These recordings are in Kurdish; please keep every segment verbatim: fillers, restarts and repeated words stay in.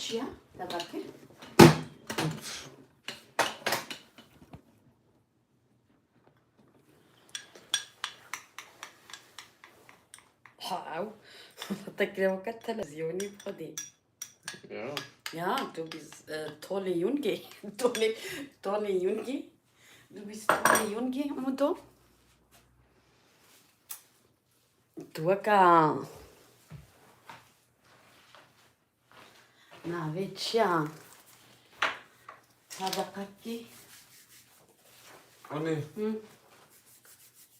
Ya, te vekir. Ha, ew. Te kire weke televizyonî xwedî. Ya. Ya, du bîst, e, Tolê Yungê. Tolê, Tolê Yungê. Du bîst Tolê Yungê, Umudo. Tu weka navê çi ya? Sadaqakî. Anê. Hı.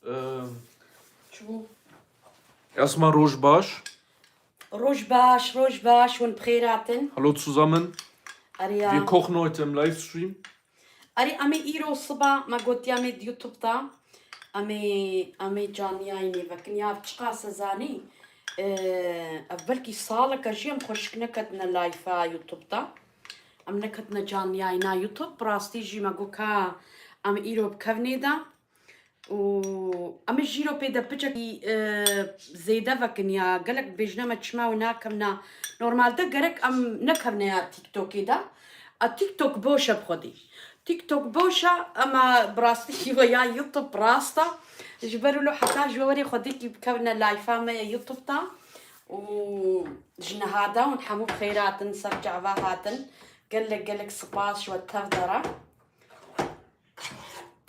Eee, Çi bû? Erstmal roj baş. Roj baş, roj baş, hûn bi xêr hatin. Hallo zusammen. Erê ya. Wir kochen heute im Livestream. Erê, em ê îro siba me gotiya me di YouTube de. Em ê, em ê caniyayî nêvekin. Ya çiqas e zanî, e, ev belkî saleke jî em xweşik neketine live-a YouTube de. Em neketine caniyayîna YouTube. Bi rastî jî me got ka em îro bi kevnê de. Û em ê jî îro pê de piçekî, e, zêde vekin ya. Gelek bêjine me çima û nakevna. Normalde gerek em nekevne ya TikTokê de. A TikTok boş e bi xwedî. TikTok boş e, ema bi rastî we ya YouTube rast e. Ji ber wilo heta ji we werê xwedîkî bikevne live-a me ya YouTube de. Û ji niha de hûn hemû bi xêr hatin, ser çava hatin. Gelek gelek spas ji we tev de re.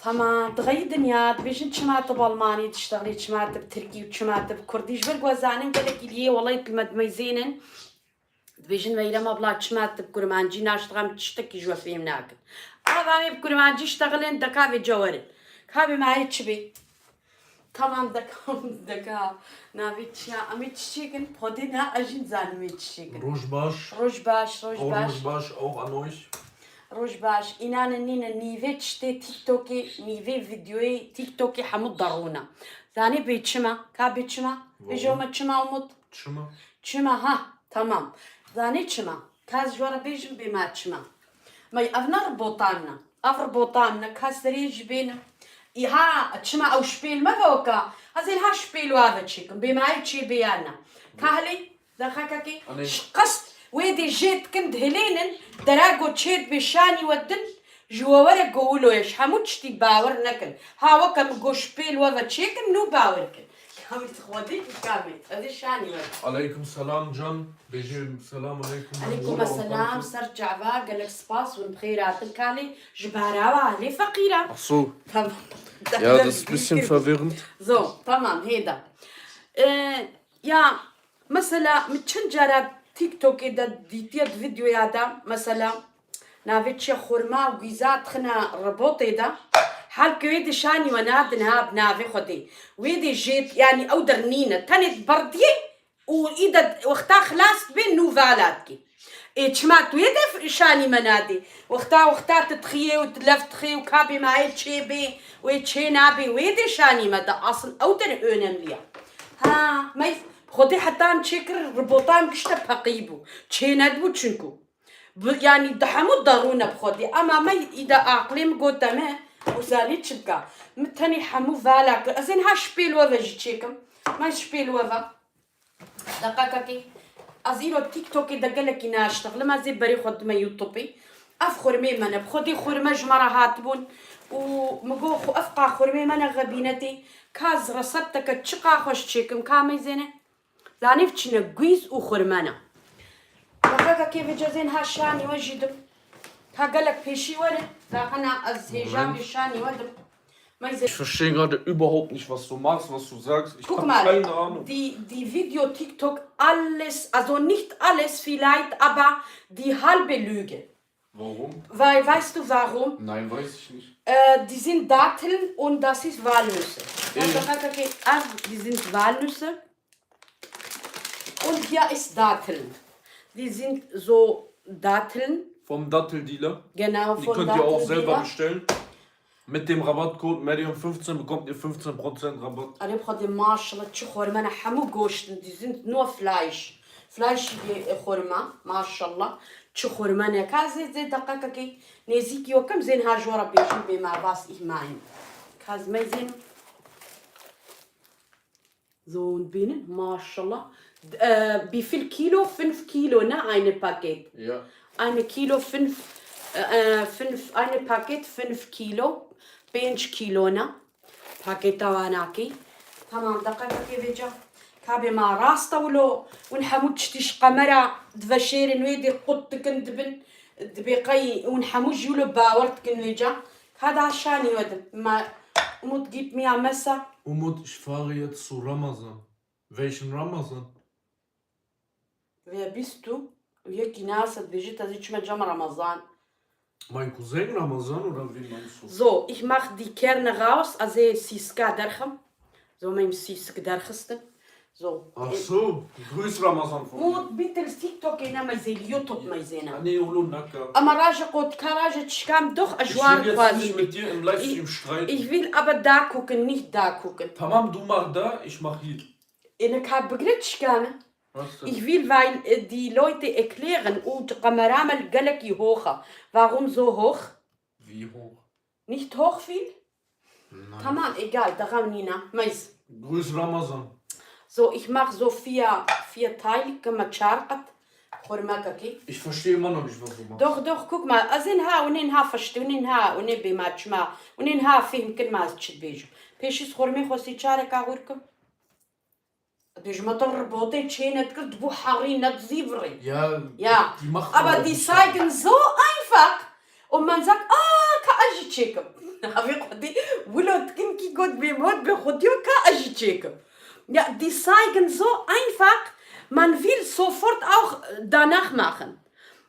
Tamam, dixeyî dinya, dibêjin çima tu bi Almanî diştexilî, çima tu bi Tirkî û çima tu bi Kurdî. Ji ber ku ez zanim gelekî liyê welayî tu me dimeyzênin. Dibêjin Meyrem abla çima tu bi Kurmancî naştexilî, em tiştekî ji we fêm nakin. Ava em ê bi Kurmancî ştexilin, deka vê cewerin. Ka bê mayê çi bê? Tamam, deka, deka. Navê çi ya? Em ê çi çêkin? Xwedê ne, ez jî nizanim ê çi çêkin. Roj baş. Roj baş, roj Auch baş. Roj baş, auch an euch. Roj baş. Înane nîne nîvê çitê TikTokê, nîvê videoyê TikTokê hemû derûna. Zanî bê çima? Ka bê çima? Warum? Bêje me çima Umut? Çima? Çima ha? Tamam. Zanî çima? Ka ez ji we re bêjim bê me çima. Me ev ne ribotan ne. Ev ribotan ne. Ka serê jî bêne. Îha çima ew şpêl me ve weka? Ez ê niha şpêl wa ve çêkim. Bê me ew çê bê ya ne. Ka helê? Dexekekê Anê. Ji qest wê dê jê dikin dihêlênin, dera go çê dibê şanî we din, ji we were go wilo ye, ji hemû tiştî bawer nekin. Ha weke min go şpêl we ve çêkin, nû bawer kin. Kamî tu xwedî ki kamî. Ez ê şanî we. Aleykum selam can. Bêjê selam aleykum. Aleykum selam, ser çava, gelek spas, hûn bi xêr hatin. Kalê ji barawa, lê feqîra. Ach so. Tamam. Ja, das ist ein bisschen verwirrend. So, tamam, hêda. Ee, ya, Mesela, min çend cara TikTokê de dîtiye di videoya de, mesela, navê çi ye, xurma û gwîza dixine robotê de, halkê wê dê şanî we nadin ha bi navê Xwedê. Wê dê jê, yanî ew der nîne. Tenê diberdiyê û î de wexta xilas dibê nû vala dikê. Ê çima tu wê dê şanî me nadê? Wexta, wexta tu dixiyê û tu lev dixê û kabê mayê çê bê, wê çê nabê, wê dê şanî me de. Asil ew der önemli ya. Ha, me Xwedê heta em çêkir, ribotan gişte peqî bû. Çê nedibû çinku. Bi, yanî di hemû derûne bi Xwedê. Ema me î de aqilê min gote me, û zanî çi bika. Min tenê hemû vala kir. Ez ê niha şpêl we ve jî çêkim. Me şpêl we ve. Deqekekê. Ez îro TikTokê de gelekî naştexlim. Ez ê berê xwe dime YouTubeê. Ev xurmê me ne. Bi Xwedê xurme ji me re hatibûn. Û min got, xwe ev qa xurmê me ne xebînetê. Ka ez resepteke çiqa xweş çêkim. Ka meyzêne. Zanî çi ne, gwîz û xurme ne. Qaqakê vê cezên ha şanî we jî dim. Ka gelek pêşî werin. Daqena ez hêjan Moment. Vê şanî we dim. Meyze. Ich verstehe gerade überhaupt nicht, was du machst, was du sagst. Ich Guck hab mal, keine Ahnung. Die, die Video TikTok, alles, also nicht alles vielleicht, aber die halbe Lüge. Warum? Weil, weißt du warum? Nein, weiß ich nicht. Äh, die sind Datteln und das ist Walnüsse. Äh. Weißt du, okay, ah, die sind Walnüsse. Und hier ist Datteln. Die sind so Datteln. Vom Datteldealer. Genau, vom Datteldealer. Die könnt ihr auch selber bestellen. Mit dem Rabattcode Mariam fünfzehn bekommt ihr fünfzehn Prozent Rabatt. Erê bi Xwedê maşallah çi xurme ne, hemû goşt in, die sind nur Fleisch. Fleisch ye, e, xurma, maşallah. Çi xurme ne. Ka zê, zê deqekekê nêzîkî we kim zên ha ji we re bêjim bê me vas ihmayîn. Ka ez meyzên So, und binnen, maşallah. D-, äh, wie viel Kilo? Fünf Kilo, ne? Eine Paket. Ja. Eine Kilo, fünf, äh, äh, fünf, eine Paket, fünf Kilo. Pênc Kilo, ne? Paketa wanakî. Tamam, deqekekê vêca. Kabê ma rast e wilo. Hûn hemû tiştî ji qemera diveşêrin wê dê qut dikin dibin. Dibê qey hûn hemû jî wilo bawer dikin vêca. Ka da şanî we din. Ma Umut gib mir Messer. Umut, ich fahre jetzt zu Ramazan. Welchen Ramazan? Wer bist du? Yekî nase dibêjit ez ê çime cem Ramazan. Mein Cousin Ramazan oder wen meinst du? So, ich mach die Kerne raus, ez ê sîska derxim. So, mem sîsk derxistin. So. Ach so, grüß Ramazan von mir. Mut, bitte TikTok ê nemeyzêli, YouTube meyzêne. Anne, wilo naka. Ama raje kot, ka raje çikam doch, ich will jetzt nicht mit dir im Livestream streiten. Ich will aber da gucken, nicht da gucken. Tamam, du mach da, ich mach hier. Êne ka bigre çikane. Ich will, weil, äh, die Leute erklären, û kamera me gelekî hox e. Warum so hoch? Wie hoch? Nicht hoch viel? Nein. Tamam, egal, daxew nîne. Meyz. Grüß Ramazan. So, ich mach so vier, vier Teile, keme çar qat. Xurmekekî. Ich verstehe immer noch nicht, was du machst. Doch, doch, guck mal, ez ên ha, hûn ên ha verstehen, hûn ên ha, hûn ê bê ma çima, hûn ên ha fêhm kin ma ez çi dibêjim. Pêşî xurmê xwe sî çareka hûr kim. Dujma te ribotê çê nedikir, dibû herî nedizîvirî. Ja, ja. Die machen aber auch die nicht zeigen so einfach. Und man sagt, ah, ka ez jî çêkim. Navê Xwedê wilo dikin kî got bê mod bê Xwedîyo ka ez jî çêkim. Ja, die zeigen so einfach, man will sofort auch danach machen.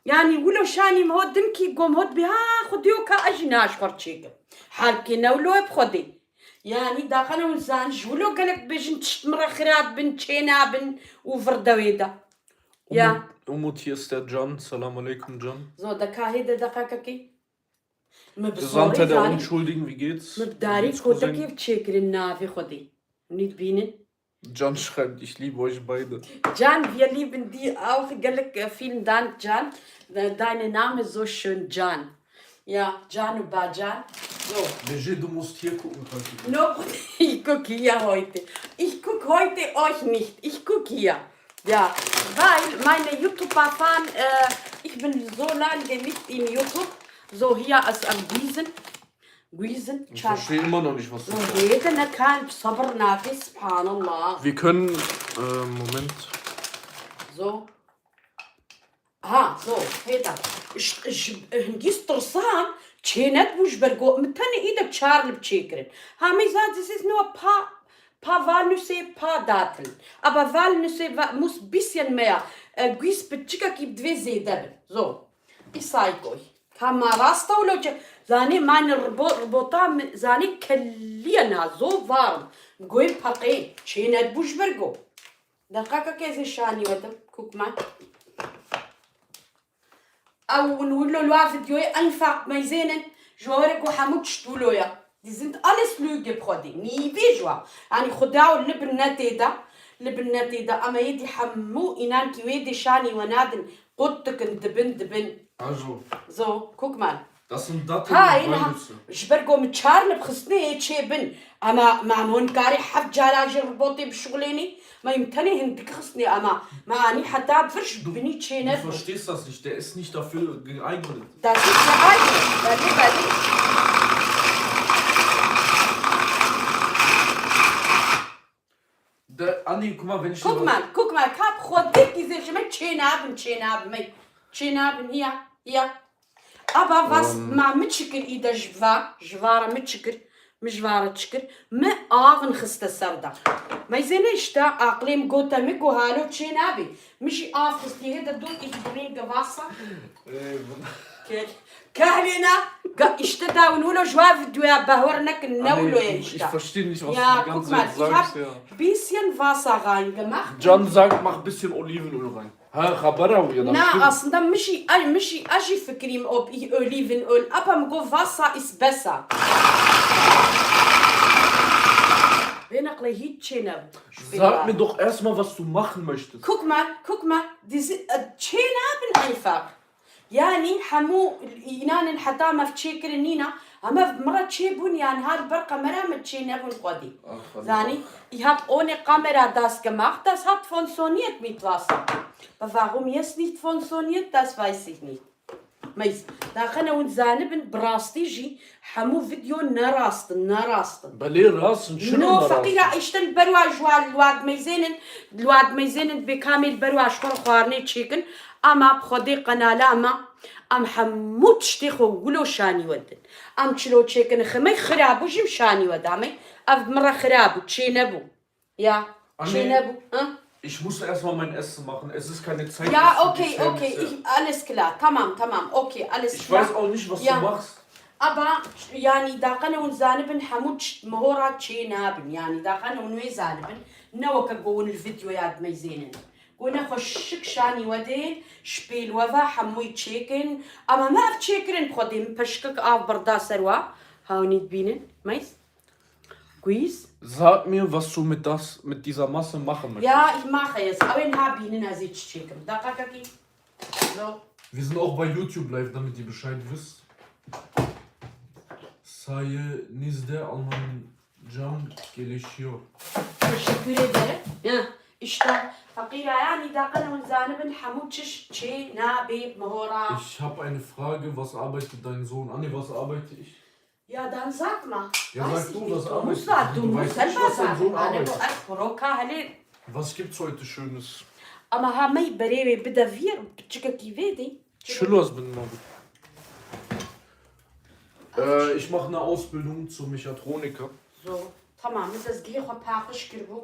Yani wilo şanî min hot din kî gom hot bê ha Xwedîyo ka ez jî naş xwe çêkim. Halkê ne wilo bi Xwedê. Yani, daxene hûn zan, ji wilo gelek dibêjin tişt min re xira dibin, çê nabin û vir dewê de. Ya. Umut, Umut, hier ist der Can. Selamun aleyküm, Can. Zo, de ka hê de deqekekê. Mi bi zorî Gesandte der zanî. Unschuldigen, wie geht's? Mi bi darî Wie geht's, Cousin? Kotekê çêkirin navê Xwedê. Hûn dibînin? Can schreibt, ich liebe euch beide. Can, wir lieben dich auch. Gelek, äh, vielen Dank, Can. De-, deine Name so schön, Can. Ja, Can û Bacan. So. Bêje, du musst hier gucken, kannst du. No, ich gucke hier heute. Ich gucke heute euch nicht. Ich gucke hier. Ja, weil meine YouTuber-Fan, äh, ich bin so lange nicht in YouTube. So, hier als am Wiesen. Guîzin, çar. Ich verstehe immer noch nicht, was du sagst. Rêde ne kalp, sabir nake, subhanallah. Wir können, äh, Moment. So. Ha, so, hêda. Ş-, ş-, hingî tirsan, çê nedibû ji ber go, min tenê î de çar lib çêkirin. Ha, me zan, this is no pa, pa va nusê pa datin. Aber va nusê va, muss bisschen mehr, äh, guîz piçikekî divê zêde bin. So. Îsaykoy. Ka ma rast e wilo çi? Zanî, ma ne ribo-, ribota min, zanî, keliye na, zo var. Goyê peqê, çê nedibû ji ber go. Deqaka ke ez ê şanî wedim, kuk me. Ew wilo lwa videoyê enfaq meyzênin, ji we were ku hemû tişt wilo ye. Die sind alles Lüge bi Xwedê. Nîvê ji wa. Yanî Xuda û li bin netê de, li bin netê de, ama yê dî hemû înan kî wê dê şanî we nadin, qut dikin, dibin, dibin. Ajo. So, guck mal. Das sind Datteln und Walnüsse. Ha, êna, ji ber ku min çar li bixistine yê çê bin. Ama ma hûn karê heft cara jî robotê bişuxulênî? Ma em tenê hindik xistine ama ma anî heta vir ji binî çê nebû. Du verstehst das nicht, der ist nicht dafür geeignet. Das ist geeignet. Belê, belê. De, anî, kuma, wenn ich Guck mal, guck mal, ka bi Xwedê kî zê ji me çê nabin, çê nabin, me çê nabin, hiya, hiya. Aba vas, ma mi çi kir î de ji va, ji va re mi çi kir, mi ji va re çi kir, mi avin xiste ser de. Meyzêne işte, aqlê min gote mi, go halo çê nabî. Mi jî av xistî hê de dû, ich bringe Wasser. Ee, bu- Ke-, kehlêna, ga-, işte da wilo ji wa videoya behwer nekin, ne wilo ye işte. Ich verstehe nicht, was du die ganze Zeit sagst, ja. Bisschen Wasser reingemacht. Can sagt, mach bisschen Olivenöl rein. Ha, xebera wî ya da. Na, aslında min jî, ay, min jî, ez jî fikrîm ob, ih, Olivenöl, apa min got Wasser ist besser. Vê neqlê hiç çê nebû. Sag mir doch erstmal, was du machen möchtest. Guck mal, guck mal, diese, äh, çê nabin einfach. Yani hemû înanin heta me çêkirin nîna, Heme bi min re çêbûn, yani ha li ber kamera min çê nebûn xwedî. Ach, Zanî, ich hab ohne Kamera das gemacht, das hat funktioniert mit Wasser. Aber warum jetzt nicht funktioniert, das weiß ich nicht. Meyz, daxene hûn zanibin, bi rastî jî hemû video ne rast in, ne rast in. Belê rast in, çilo No, ne rast in? Feqîra, îşte li ber wa ji wa, li wa dimeyzênin, li wa dimeyzênin bê kamê li ber wa ji xwe re xwarinê çêkin, ama bi xwedê qenala me, em hemû tiştê xwe wilo şanî we din. Em çilo çêkin, ximey xira bû jî em şanî we damey. Ev bi min re xira bû, çê nebû. Ya, Anne, çê nebû, ha? Ich muss erstmal mein Essen machen. Es ist keine Zeit, dass Ja, du okay, dich okay, schämst, ja. ich, alles klar. Tamam, tamam, okay, alles Ich klar. weiß auch nicht, was Ja. du machst. Aba, yani, daxene hûn zanibin, hemû tişt mihora çê nabin. Yani, daxene hûn wê zanibin, ne weke ku hûn li videoya dimeyzênin. Ku ne xwe şik şanî we dê, ji pêl we ve hemûyî çêkin. Ama me ev çêkirin, xwedê min peşikek av birda ser wa. Ha hûnî dibînin, meyz? Guiz? Sag mir, was du mit das, mit dieser Masse machen möchtest. Ja, ich mache es. Ew ên ha bînin ez ê çi çêkim. Deqekekî. So. Wir sind auch bei YouTube live, damit ihr Bescheid wisst. Sayenizde Almanca gelişiyor. Teşekkür ederim. Ya, işte, feqîra yani, daxene hûn zanibin, hemû çiş çê nabê mihora. Ich hab eine Frage, was arbeitet dein Sohn? Ah, nee, was arbeite ich? Ja, dann sag mal. Ja, sag du, was arbeitest du? Du musst, du musst selber sagen. Du weißt nicht, was dein Sohn arbeitet. Ane bu ez pro kahelê. Was gibt's heute Schönes? Ama ha mey berê wê bide vîr, piçikekî vê dê. Çilo ez bin ma. Äh, ich mache eine Ausbildung zum Mechatroniker. So, tamam, min dezgehê xwe paqij kiribû.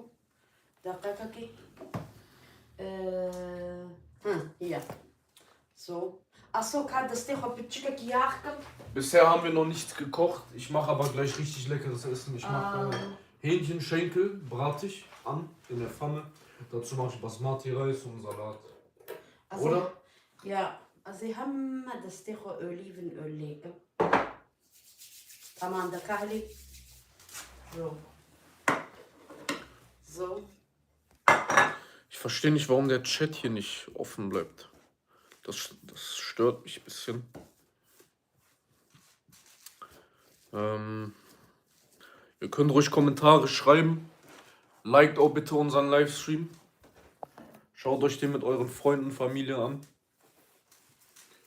Deqekekî. Ee, hı, ya. So. Aso ka destê xwe piçikekî yax kim. Bisher haben wir noch nichts gekocht. Ich mache aber gleich richtig leckeres Essen. Ich mache, äh, Hähnchenschenkel, brate ich an in der Pfanne. Dazu mache ich Basmati-Reis und Salat. Also, Oder? Ya, ez ê heme destê xwe olîvin olê kim. Tamam, de kahlî. So. So. Ich verstehe nicht, warum der Chat hier nicht offen bleibt. Das, das stört mich ein bisschen. Ähm, ihr könnt ruhig Kommentare schreiben. Liked auch bitte unseren Livestream. Schaut euch den mit euren Freunden, Familie an.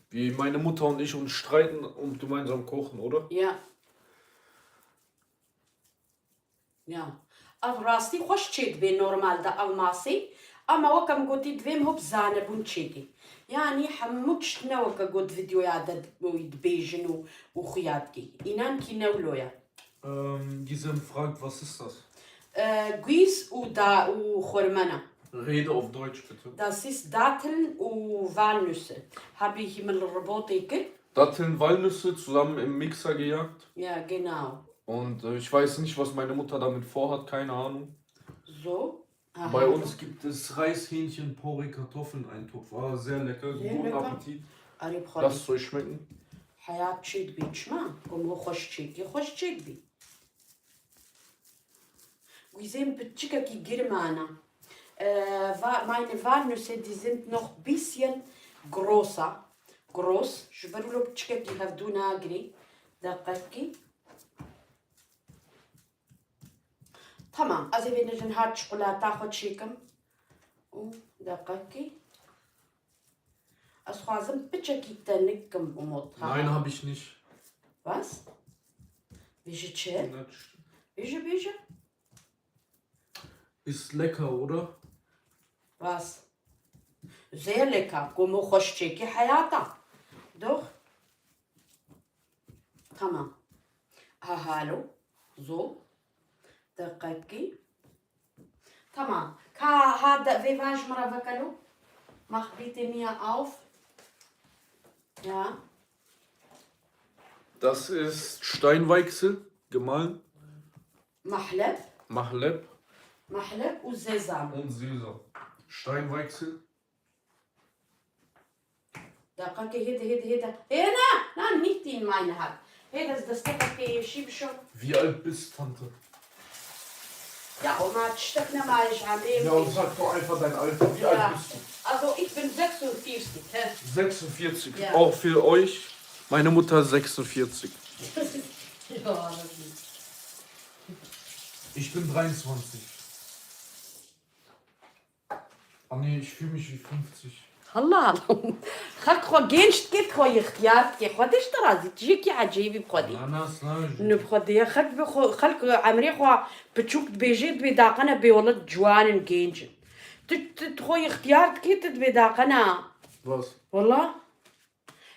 Wie meine Mutter und ich uns streiten und gemeinsam kochen, oder? Ja. Ya. Ev rastî xweş çêdibe normalde ev masê. Ama weke min gotî divê em hop zanebûn çêkê. Yanî hemû tişt ne weke got videoya de dibêjin û, û xuya dikê. Înan kî ne wilo ye. Ähm, Gizem fragt, was ist das? Ee, guîz û da û xurmena. Rede auf Deutsch, bitte. Das ist Datteln û Walnüsse. Habe ich min li robotê kir. Datteln, Walnüsse zusammen im Mixer gejagt. Ja, genau. Und, äh, ich weiß nicht, was meine Mutter damit vorhat, keine Ahnung. So. Aha. Bei uns gibt es Reis, Hähnchen, Porree, Kartoffeln, Eintopf. Ah, sehr lecker. Sehr lecker. Guten Appetit. Erê bi xwe. Lasst es euch schmecken. Heyat çêdibê çima? Gomo xweş çêdibê, xweş çêdibê. Guîzên piçikekî girm ana. Äh, wa-, meine Walnüsse, die sind noch bisschen grosser. Gross. Ji ber wilo piçikekî hevdû nagirê. Deqekî. Tamam, ez ê vê nijin her çikolata xwe çêkim. Û deqekî. Ez xwazim piçekî te nikim Umut, ha? Nein, hab ich nicht. Was? Bêje çi? Nein, tişt. Bêje, bêje. Ist lecker, oder? Was? Sehr lecker. Gomo xweş çêkî heyata. Doch. Tamam. Ha, hallo. So. Deqekî. Tamam. Ka ha de, vê va ji min re vekelo. Mach bitte mir auf. Ja. Das ist Steinweichsel, gemahlen. Mahleb. Mahleb. Mahleb û Sesam. Und Sesam. Steinweichsel. Deqekê hêde, hêde, hêde. Hê ne, na, nicht in meine Hand. Hêde ez destê xwe pê yeşî bişo. Wie alt bist, Tante? Ya, Oma, tiştek nemaye ji emrê min. Ja, und sag doch einfach dein Alter. Wie alt bist du? Also, ich bin sechsundvierzig, he. Sechsundvierzig. Ja. Auch für euch. Meine Mutter ist sechsundvierzig. Ich bin dreiundzwanzig. Anne, ich fühle mich wie fünfzig. Allah Allah. Xelk xwe genç dikê, xwe ixtiyar dikê. Xwedê ji te razî. Tu yekî ecêbî bi xwedî. Ana, sana Ne bi xwedê. Xelk bi xwe, xelk emrê xwe piçûk dibêjê, dibê daqene bê wele ciwan in, genç in. Tu, tu, tu xwe ixtiyar dikê, tu dibê daqene. Was? Wala.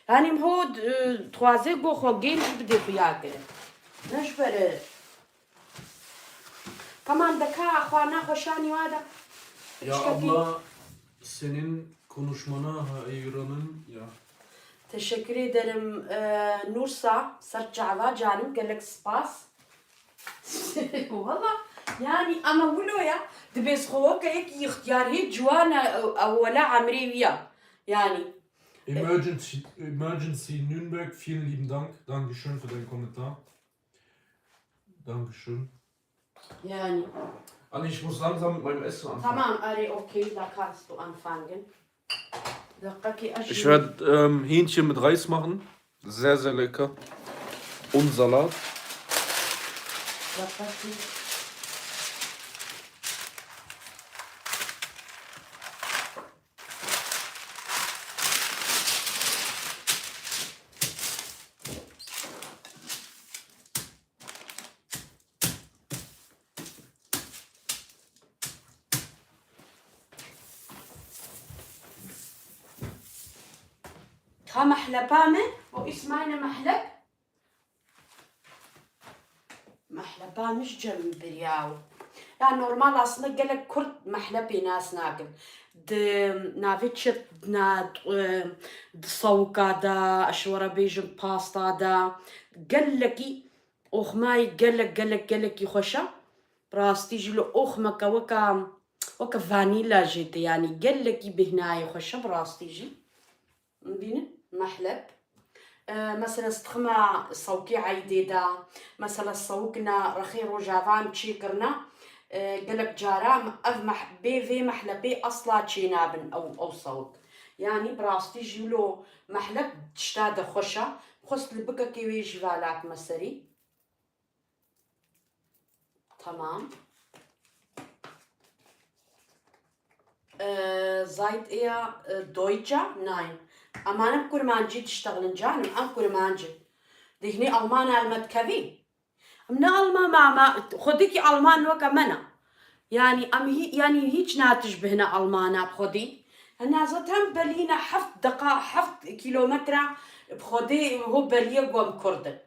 Yani ho, e, dixwaze go xwe genç bidê xuya kirin. Ne ji ber, e, Tamam, deka xwarina xwe şanî wa de. Ya Çikakî. Abla, senin konuşmana hayranım ya. Teşekkür ederim, e, Nursa. Ser çava canim, gelek spas. Valla, yani ama wilo ya. Dibê xwe weke yekî ixtiyar hê ciwan e, ew, ew wela emrê wî ya. Yani. Emergency, Emergency Nürnberg, vielen lieben Dank. Dankeschön für deinen Kommentar. Dankeschön. Yani. Anne, ich muss langsam mit meinem Essen anfangen. Tamam, erê, okay, da kannst du anfangen. Dakikaki Ich werde ähm, Hähnchen mit Reis machen. Sehr, sehr lecker. Und Salat. Dakikaki. Ka mehlepa me, o îsmayne mehlep. Mehlepa min ji cem biriya. Ya normal aslında gelek Kurd mehlepê nas nakin. Di navê çi na, e, di sawika de, ez ji we re bêjim pasta de, gelekî oxmayî gelek, gelek, gelekî xweş e. Bi rastî jî li oxmeke weke, weke vanîla jê tê, yanî gelekî bêhnayê xweş e bi rastî jî. Bînin, mehlep. E, mesela stixima sawkê eydê de, mesela sawikna rexê rojava em çêkirina, e, gelek cara em ev meh-, bê vê mehlepê asla çênabin ew, ew sawik. Yanî bi rastî jî wilo mehlep tişta de xweş e. Xwest li bikekê wê jî vala bikime serî. Tamam. Ee, seid ihr, e, Deutscher? Nein. Em ne kurmancî tiştexilin canim, em kurmancî. Dihni Almana el metkevî. Em ne Alman mama, xwedîkî Alman weke me ne. Yani em hî, yani hiç natişbihne Almana bi xwedî. Hena zaten belîne heft deqa, heft kilometre bi xwedî ho belîye ku em Kurd in.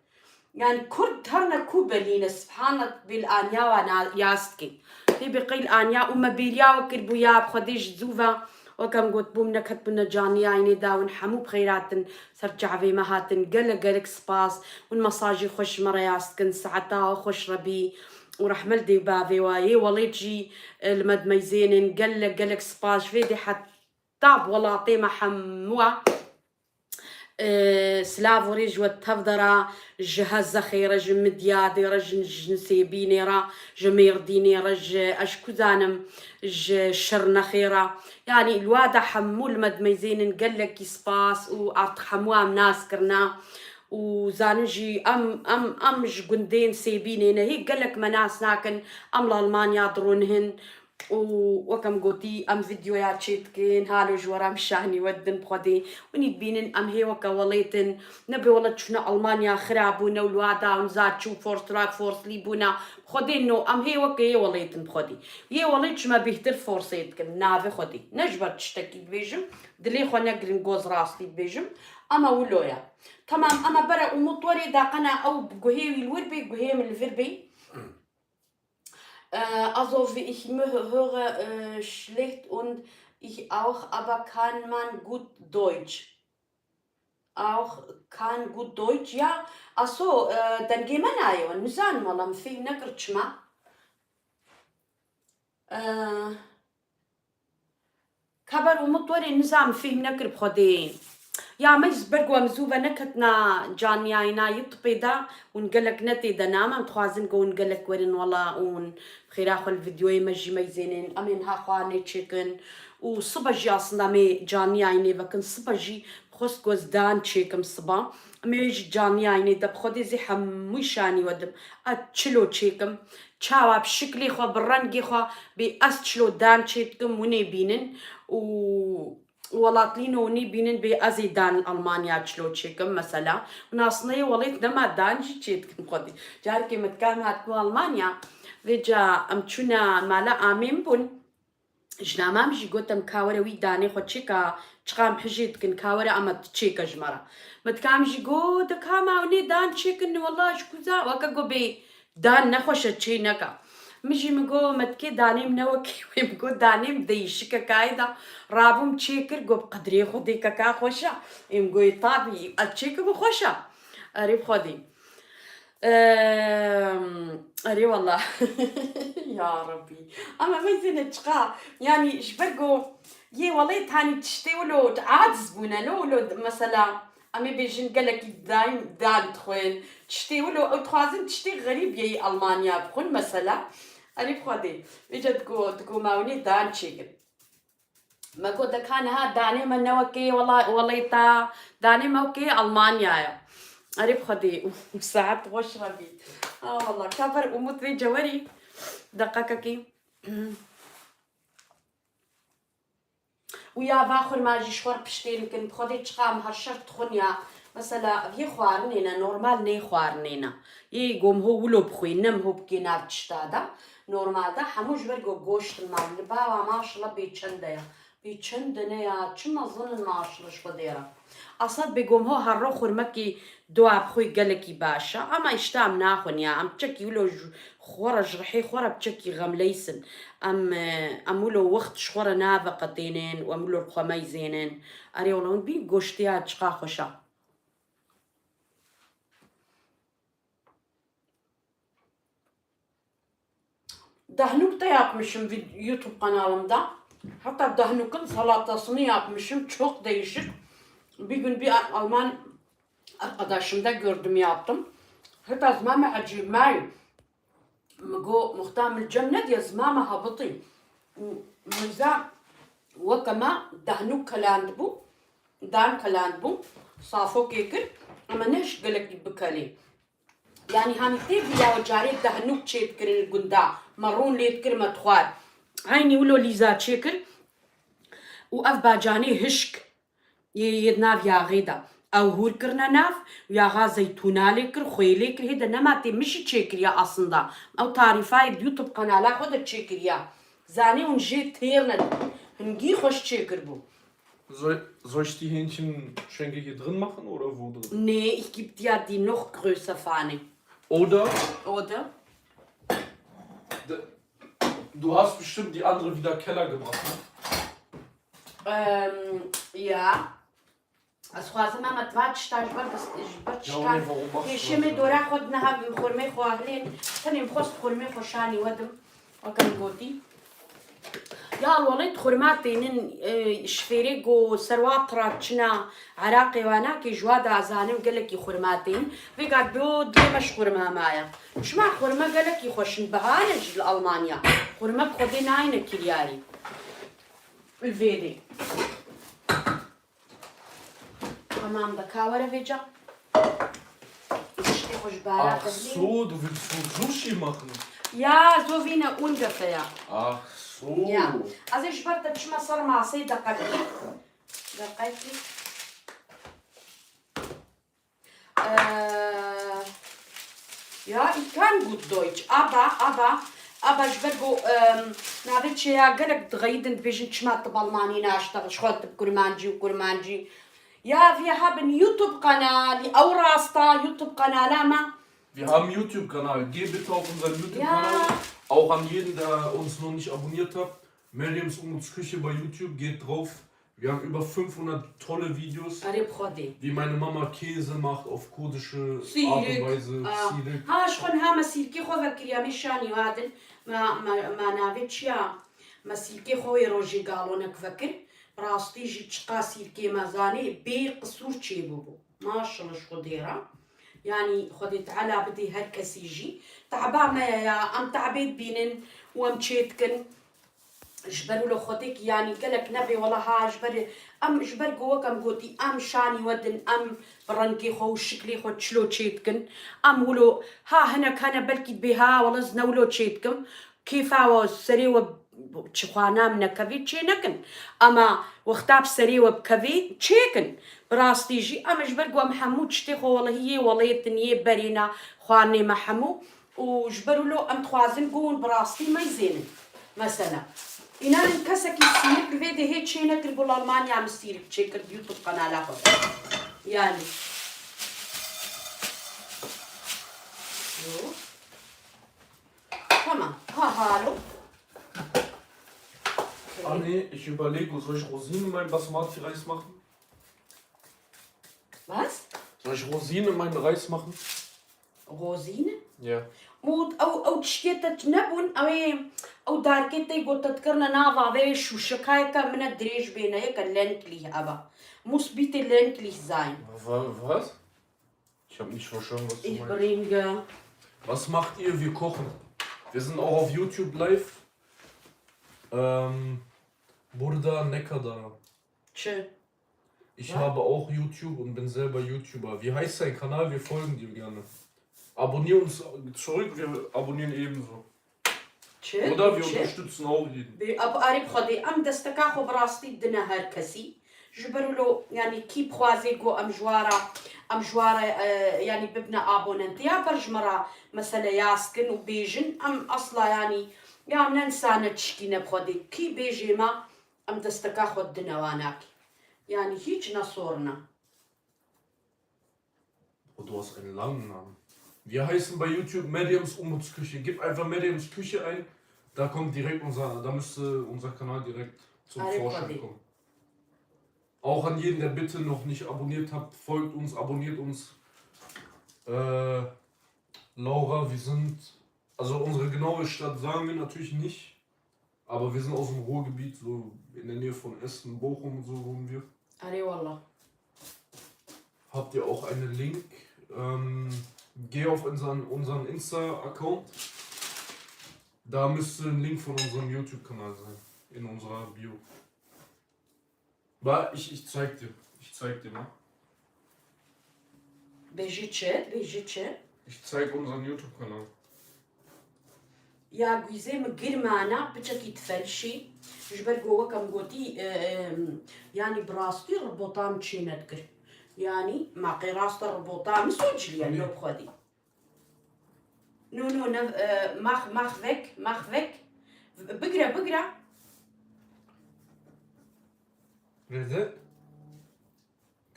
Yani Kurd her ne ku belîne, subhanak bîl aniya wa na-, yaz dikê. Tê bê qeyl aniya û me bêriya we kirbû ya bi xwedê ji zû ve, wek em gotbû, min neketbûne caniyayînê da win hemû bi xeyr hatin, ser çavê me hatin. Gelek gelek spas. Win mesajî xweş ji me re yaz dikin. Saeta we xweş Rebî û rehme li dê û bavê we. Yê welêt jî, e, li me dimeyzênin. Gelek gelek spas. Ji vê dê heta bi welatê me hemû e. E, silav û rêz ji we tev de re, ji Hezexê re, ji Midyadê re, ji, ji Nisêbînê re, ji Mêrdînê re, ji, ez ku zanim, ji Şirnexê re. Yanî li wa de hemû li me dimeyzênin, gelekî spas û artık hemû em nas kirine. Û zanin jî em, em, em ji gundên Sêbînê ne, hê gelek me nas nakin, em li Almanya dirûnihin. Û wek em gotî, em vîdyoya çê dikin, halo ji we re em şanî we didin bi xwedê. Hûn ê dibînin, em hê weke welêt in. Nebê wele çûne Almanya xira bûne û li wa da hûn zar çû forslak forslî bûne. Bi xwedê no, em hê weke yê welêt in bi xwedê. Yê welêt ji me bêhtir forsê dikin, navê xwedê. Ne ji ber tiştekî dibêjim, dilê xwe negirin, goz rastî dibêjim. Ama wilo ye. Tamam, ama bere Umut werê daqena ew guhê wî li wir bê, guhê min li vir bê. Äh, also wie ich mö-, höre, äh, schlecht und ich auch, aber kann man gut Deutsch. Auch kann gut Deutsch, ja. Also, äh, dengê me nayê, nizanim wala, min fêhm nekir çima. Äh, Ka ber Umut werê, nizam fêhm nekir bi xwedê. Ya me ji ber ku em zû ve neketina caniyayîna YouTube de, hûn gelek ne tê de nam, em dixwazin ku hûn gelek werin wela hûn bi xêra xwe li vîdyoyê me jî meyzênin. Em ê niha xwarinê çêkin û sibe jî aslında em ê caniyayînê vekin, sibe jî bi Xwest ku ez dan çêkim siba. Em ê ji caniyayînê de bi Xwedê zî hemû şanî we dim. Ez çilo çêkim. Çawa bi şiklê xwe, bi rengê xwe, bê ez çilo dan çêdikim, winê bînin û welatlîno winî bînin bê ez ê dan Almanya çilo çêkim mesela. Nasneyê welêt nema dan jî çêdikim Xwedê. Carekê min dika em hatibû Almanya, vêca em çûne mala amê min bûn. Jina mam jî got em ka were wî danê xwe çêka, çiqa em hijê dikin, ka were ama tu çêke ji me re. Me dika em jî got de ka ma ew nê dan çêkin, wela ji kuza, weke got bê dan nexweş e çê neka. Min jî min got me dikê danê min ne wekî wê, min got danê min değişik e kayê da. Rabûm çêkir, got bi qedrê Xwedê keka xweş e. Ê min got ê tabî ez çêkim xweş e. Erê bi Xwedê. Ehm, erê wala. Ya Rabbî. Ama meyzêne çiqa. Yani ji ber ku yê welê tanî tiştê wilo aciz bûne lo, wilo mesela em ê bêjin gelekî daîm dan dixwin. Tiştê wilo ew dixwazin tiştê xerîb yê Almanya bixwin mesela. Erê bi Xwedê. Vêca diko, diko mawinê dan çêkin. Me got, de ka niha danê me ne wekê, wela, welê ta, danê me wekê Almanya ye. Erê bi Xwedê, saet xweş re bî. Ha wela, ka ber Umut vê cewerî, deqekekî. Û ya va xurma jî ji xwe re piştê nikin, bi Xwedê çiqa em her şer dixwin ya. Mesela, ev yê xwarinê ne, normal nê xwarinê ne. Yê gom ho wilo bixwî, nem ho bikê nav tişta de. Normal de hemû ji ber go goşt mal li bawa maşallah bê çende ya. Bê çende ne ya, çi mezin in maşallah ji Xwedê re. Asad bê gom ho herro xurmekî dua bixwî gelekî baş e. Ama îşte em naxwin ya, em çekî wilo ji xwe re, ji rihê xwe re bi çekî xemleysin. Em, em wilo wext ji xwe re naveqetênin û em wilo li xwe meyzênin. Erê wela hûn bî goştiya çiqa xweş e. Dahnuk da yapmışım vid-, YouTube kanalımda. Hatta dahnukun salatasını yapmışım. Çok değişik. Bir gün bir Alman arkadaşımda gördüm, yaptım. Heta zmame ecîbmay. Mi got, muxta min cem nediye, zmame hebitî. Min za weke me dahnuk kelandibû, dan kelandibû, safokê kir, ema ne ji gelekî bikelê. Yanî hanî tê bûya we carê dahnûk çêdikirin li gunda, me rûn lê dikir, me dixwar. Eynî wilo lîza çêkir û ev bacanê hişk yê, yê di nav yaxê de. Ew hûr kirine nav û yaxa zeytûna lê kir, xwê lê kir, hê de nema tê min jî çêkiriya aslında. Ew tarîfayê di YouTube kanala xwe de çêkiriya. Zanî hûn jê têr nedin. Hingî xweş çêkiribû. Soll, soll ich die Hähnchenschenkel hier drin machen oder wo drin? Nee, ich gebe dir die noch größer Pfanne. Oder? Oder? D-, du hast bestimmt die andere wieder Keller gebracht, ne? Ähm, ja. Ez xwazim em etva tişta ji ber dis-, ji ber tişta. Ya, ne, warum machst du pêşê me das? Dora xwe dine hev xurmê xwe hilên. Tenê xwest xurmê xwe şanî wedim. Weke min gotî. Ya welêt xurma tênin, e, ji fêrê go serwa tira çina Iraqê wa nakê ji wa da zanim gelekî xurma tên. Vêga do dê me ji xurma maye. Çima xurme gelekî xweşin, bihar e jî li Almanya. Xurme bi xwedê nayne kiryarî. Li vêrê. Tamam, da ka were vêca. Tiştê xwe ji bara Ach so, du willst so Sushi machen? Ya, so wie eine Ungefähr. Ach so. Ya. Ez ê ji ber te çima ser masê deqekî. Deqekî. Eee, ja, ich kann gut Deutsch, aber, aber, aber ji ber ku, em, navê çêya gelek dixeyidin dibêjin çima tu bi Almanî naştexil, ji xwe tu bi Kurmancî û Kurmancî. Ja, wir haben YouTube-Kanal, ew rasta YouTube-Kanala me. Wir haben YouTube-Kanal. Geh bitte auf unseren YouTube-Kanal. Ja. Auch an jeden, der uns noch nicht abonniert hat. Meryem's Umut's Küche bei YouTube, geht drauf. Wir haben über fünfhundert tolle Videos, Erê bi Xwedê. Wie meine Mama Käse macht auf kurdische Art und Weise, Sîrik. Ah. Sîrik. Ha, ji xwe niha me sîrkê xwe vekiriya, me şanî hadin. Me, me, me navê çi ya? Me sîrkê xwe wê rojê galonek vekir. Rastî jî çiqa sîrkê me zanê, bê qisûr çêbûbû. Maşallah ji Xwedê re. Yanî Xwedê Teala bidê her kesî jî. Te'ba me ye ya, em te'bê dibînin û em çê dikin. Ji ber wilo Xwedêkî, yanî gelek nebê wela ha, ji ber em, ji ber ku wek em gotî, em şanî we din, em bi rengê xwe û şiklê xwe çilo çêdikin. Em wilo ha hinek hene belkî dibê ha wela ez ne wilo çêdikim. Kêfa we serê we çi xwana min nekevê çê nekin. Ema wexta bi serê we bikevê çêkin. Bi rastî jî em ji ber ku em hemû tiştê xwe welehî yê welêtin yê berêna xwarinê me hemû. Û ji ber wilo em dixwazin ku hûn bi rastî meyzênin. Mesela, înan kesekî sîrik li vê dehê çê nekir, ku li Almanya min sîrik çêkir di YouTube kanala xwe de. Yani. Yo. Tamam. Ha, halo. Anne, ich überlege, soll ich Rosinen in meinen Basmati-Reis machen? Was? Soll ich Rosinen in meinen Reis machen? Rosinen? Ja. Û ew, ew tiştê te nebûn, ew ê, ew darkê te got te dikirine nava vê şûşekayeke min e dirêj bêne, yeke Lendlich eva. Muss bitte Lendlich sein. Wa- Was? Ich habe nicht verstanden, was du Ich meinst. Bringe. Was macht ihr? Wir kochen. Wir sind auch auf YouTube live. Ähm, Burada Nekadara. Çi? Ich Was? Habe auch YouTube und bin selber YouTuber. Wie heißt dein Kanal? Wir folgen dir gerne. Abonnier uns zurück, wir abonnieren ebenso. Çi? Oder wir Çi? Unterstützen auch jeden. Bi ab arê bi Xwedê em desteka xwe bi rastî dine her kesî. Ji ber wilo, yanî kî bixwaze ku em ji wa re, em ji wa re, e, yanî bibine abonentiya ber ji me re mesele yaz kin û bêjin, em asla yanî ya ne insane tişkî ne bi Xwedê. Kî bêjê me, em desteka xwe dine wa nakî. Yanî hîç ne sorun e. Oh, du hast einen langen Namen. Wir heißen bei YouTube Meryem's Umuts Küche. Gib einfach Meryem's Küche ein, da kommt direkt unser, da müsste unser Kanal direkt zum Allez, Vorschein Freunde. Kommen. Auch an jeden, der bitte noch nicht abonniert habt, folgt uns, abonniert uns. Äh, Laura, wir sind, also unsere genaue Stadt sagen wir natürlich nicht, aber wir sind aus dem Ruhrgebiet, so in der Nähe von Essen, Bochum und so wohnen wir. Erê wallah. Habt ihr auch einen Link? Ähm, geh auf unseren, unseren Insta-Account. Da müsste ein Link von unserem YouTube-Kanal sein. In unserer Bio. Warte, ich, ich zeig dir. Ich zeig dir mal. Bêjî çi? Bêjî çi? Ich zeig unseren YouTube-Kanal. Ya guîzê min girmana, piçekî difelişî. Ji ber ku wek em gotî, e, e, yanî bi rastî ribotan çê nedikir. Yanî ma qê rast e ribotan min sociliye, Hani? No bi Xwedî. No, no, ne, e, max, max vek, max vek. Bigre, bigre. Rede?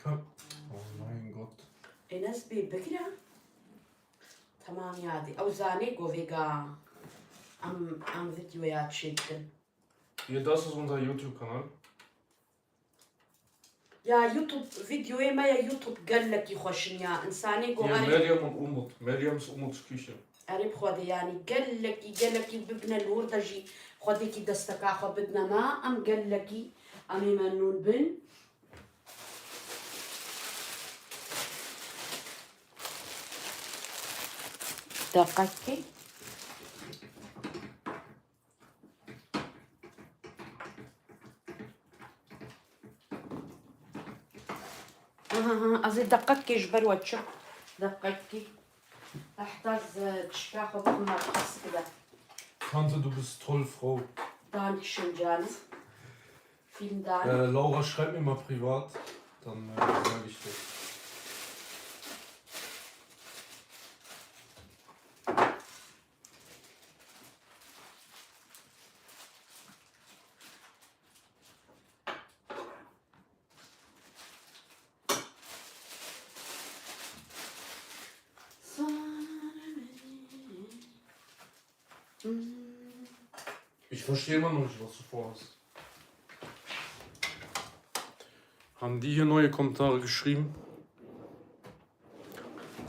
Ka- Oh mein Gott. Enes bê bigre. Tamam yadî. Ew zanê ku vêga em, em videoya çêdikin. Hier, das ist unser YouTube-Kanal. Ya YouTube videoyê me ya YouTube gelekî xweşin ya. Însanê ku Hier, herê Meryem und Umut. Meryem's Umuts Küche. Erê bi Xwedê, yanî gelekî, gelekî bibine li wir de jî Xwedêkî desteka xwe bidine me. Em gelekî em ê memnûn bin. Deqekê. Aha, aha, ez ê deqekê ji ber we çim. Deqekê. Heta ez, e, tişka xwe bixime pirsik de. Tante, du bist toll, Frau. Dankeschön, canım. Vielen Dank. Äh, Laura, schreib mir mal privat, dann äh, sage ich dir. Ich verstehe immer noch nicht, was du vorhast. Haben die hier neue Kommentare geschrieben?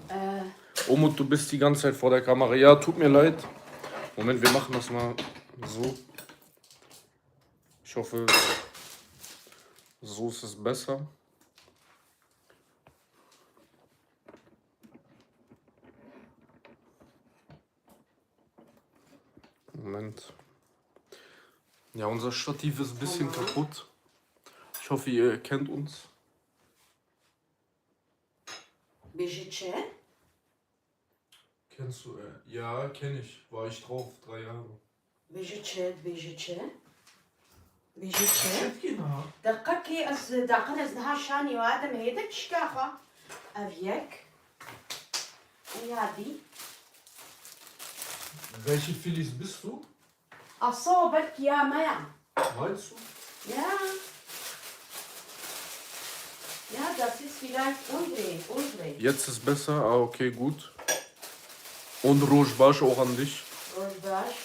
Äh, Umut, du bist die ganze Zeit vor der Kamera. Ja, tut mir leid. Moment, wir machen das mal so. Ich hoffe, so ist es besser. Moment. Ja, unser Stativ ist ein bisschen Tamam. kaputt. Ich hoffe, ihr erkennt uns. Bêje çi? Kennst du, äh, ja, kenn ich. War ich drauf, drei Jahre. Bêje çi, dibêje çi? Bêje çi? Çi dikî niha? Deqekê ez, deqin ez niha şanî we adim hêde çîka xwe. Ev yek. Û ya dî. Welche Phyllis bist du? Asa belkî ya me ya. Meinst du? Ja. Ja, das ist vielleicht unsere, unsere. Jetzt ist besser. Ah, okay, gut. Und Roj baş auch an dich. Roj baş.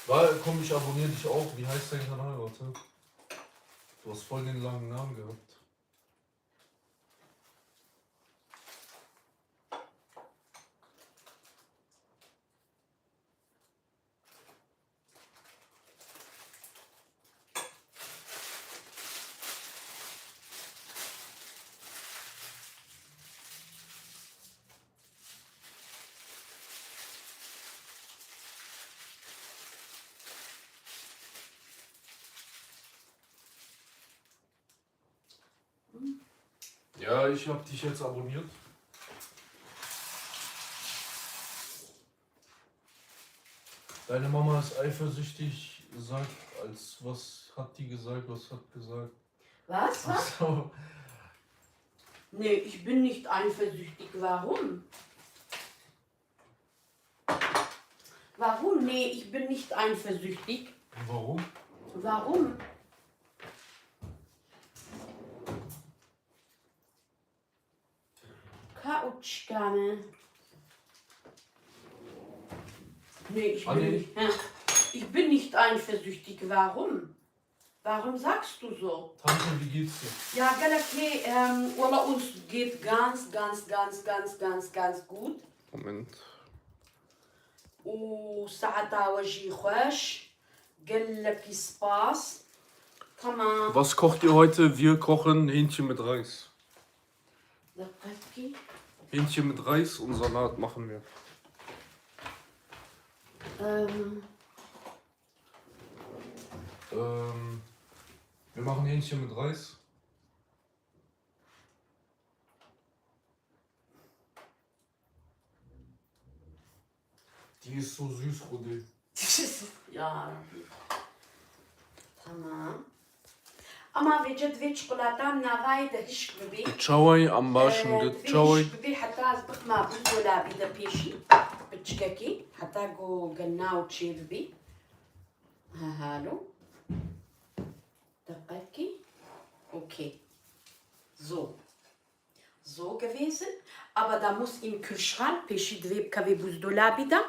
Warte, komm, ich abonniere dich auch. Wie heißt dein Kanal? Warte. Du hast voll den langen Namen gehabt. Ja, ich hab dich jetzt abonniert. Deine Mama ist eifersüchtig, sagt, als, was hat die gesagt, was hat gesagt? Was? Was? Ach so. Nee, ich bin nicht eifersüchtig. Warum? Warum? Nee, ich bin nicht eifersüchtig. Warum? Warum? Ka û çika me? Nee, ich bin Anne. nicht, hä? Ich bin nicht eifersüchtig. Warum? Warum sagst du so? Tante, wie geht's dir? Ja, gelek hê, ähm, wala uns geht ganz, ganz, ganz, ganz, ganz, ganz gut. Moment. û saeta we jî xweş. Gelekî spas. Tamam. Was kocht ihr heute? Wir kochen Hähnchen mit Reis. Deqekî. Hähnchen mit Reis und Salat machen wir. Ähm. Ähm, wir machen Hähnchen mit Reis. Die ist so süß, Rudi. Ya Rabbi. Tamam. Ama vêce divê çikolata navayê de hişk bibî. Çaway, am başim Ee, de divê çaway. Hişk bibî heta ez bixma buzdolabî de pêşî. Piçikekî. Heta ku gel nav çê bibî. Ha, halo. Deqekî. Okey. Zo. Zo gewesen, aber da muss im Kühlschrank, pêşî divê bikevê buzdolabî de.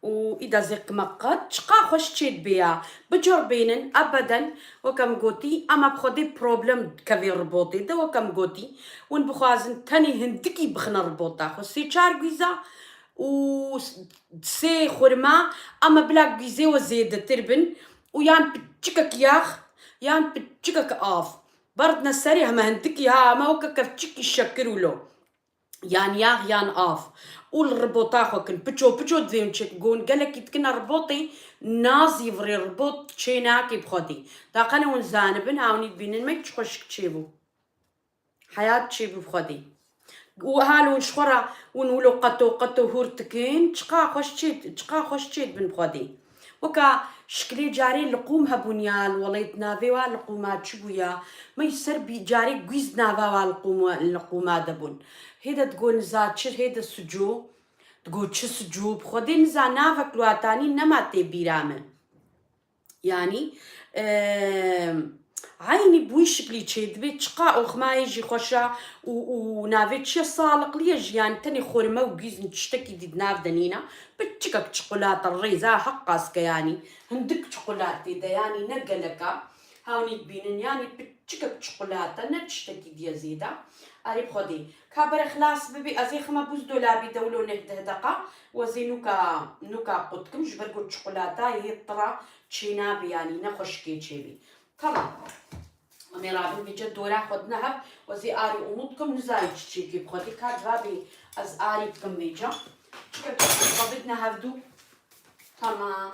Û îda zêqime qet, çiqa xweş çê dibe ya. Bicorbênin, ebeden, wek em gotî, ema bi Xwedê problem dikevê robotê de, wek em gotî. Hûn bixwazin tenê hindikî bixine robota xwe. Sê çar gwîza û s-, sê xurma, ema bila gwîzê we zêdetir bin û yan piçikek yax, yan piçikek av. Berdine serê heme hindikî ha, heme weke kevçikî şekir û lo. Yan yax yan av. Û li ribota xwe kin. Piço piço divê hûn çêk. Gon gelekî dikine ribotê nazî virê ribot çê nake bi Xwedê. Daqene hûn zanibin, ha hûnî dibînin me çi xweşik çêbû. Heyat çêbû bi Xwedê. Û hal hûn ji xwe re hûn wilo qeto qeto hûr dikin, çiqa xweş çê, çiqa xweş çê dibin bi Xwedê. Weka şikilê carê liqûm hebûn ya, li welêt navê wa liqûma çi bû ya? Me ser bî carê gwîz nava wa liqûm-, liqûma de bûn. Hêde digo niza çi, hêde sico, digo çi sico, bi Xwedê niza navek li wa tanî nema tê bîra min. Yanî, eee, eynî bi wî şiklî çêdibe, çiqa oxmayê jî xweş e û, û navê çi ye, saliqlî ye jî, yanî tenê xurme û gîz in, tiştekî dî di nav de nîne. Piçikek çikolata rêz a, heqas ke yanî hindik çikolat tê de, yanî ne gelek a, hewnî dibînin, yanî piçikek çikolata, ne tiştekî dî ye zêde. Erê bi Xwedê. Ka bere xilas bibî, ez ê xime buzdolabî de wilo neh deh deqa, we zê nûka, nûka qut kim, ji ber ku çikolatayê hê tira çê nabe, yanî ne xweşikê çêbî. Tamam. Em ê rabin vêca dora xwe dine hev, ez ê arî Umut kim, nizanî çi çêkê bi xwe dê, ka civabê ez arî bikim vêca. Çike tu xwe bidine hevdû. Tamam.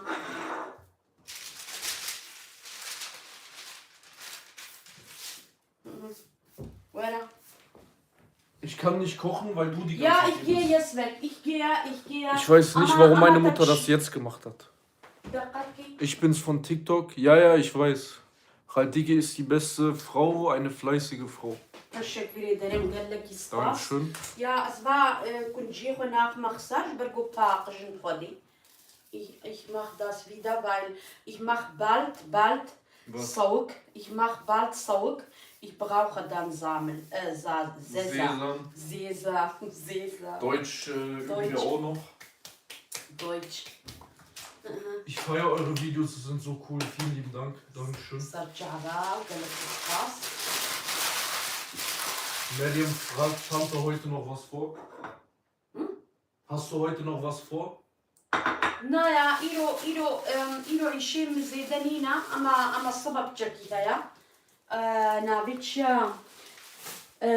Were. Ich kann nicht kochen, weil du die Ja, ganze ich Zeit gehe hier bist. Jetzt weg. Ich gehe, ich gehe. Ich weiß nicht, Ama, warum meine ama Mutter tak- das jetzt gemacht hat. Dikkat ki. Ich bin's von TikTok. Ja, ja, ich weiß. Khaldigi ist die beste Frau, eine fleißige Frau. Teşekkür ederim. Gelek spas. Dankeschön. Ya, ez va e, kunciyê xwe naxime xisa ji ber ku paqijin xwedî. Ich, ich mach das wieder, weil ich mach bald, bald Was? Sawik. Ich mach bald Sawik. Ich brauche dann Samel, äh, Sa- Sesa. Sesam. Sesa, Sesa. Deutsch äh, üben wir Deutsch. auch noch. Deutsch. Ich feiere eure Videos, die sind so cool. Vielen lieben Dank. Dankeschön. Serçava, gelek spas. Meryem fragt, Tante, heute noch was vor? Hm? Hast du heute noch was vor? Na ya, îro, îro, em, îro îşê min zêde nîne, ama, ama siba piçekî heye. E, navê çi ya? E,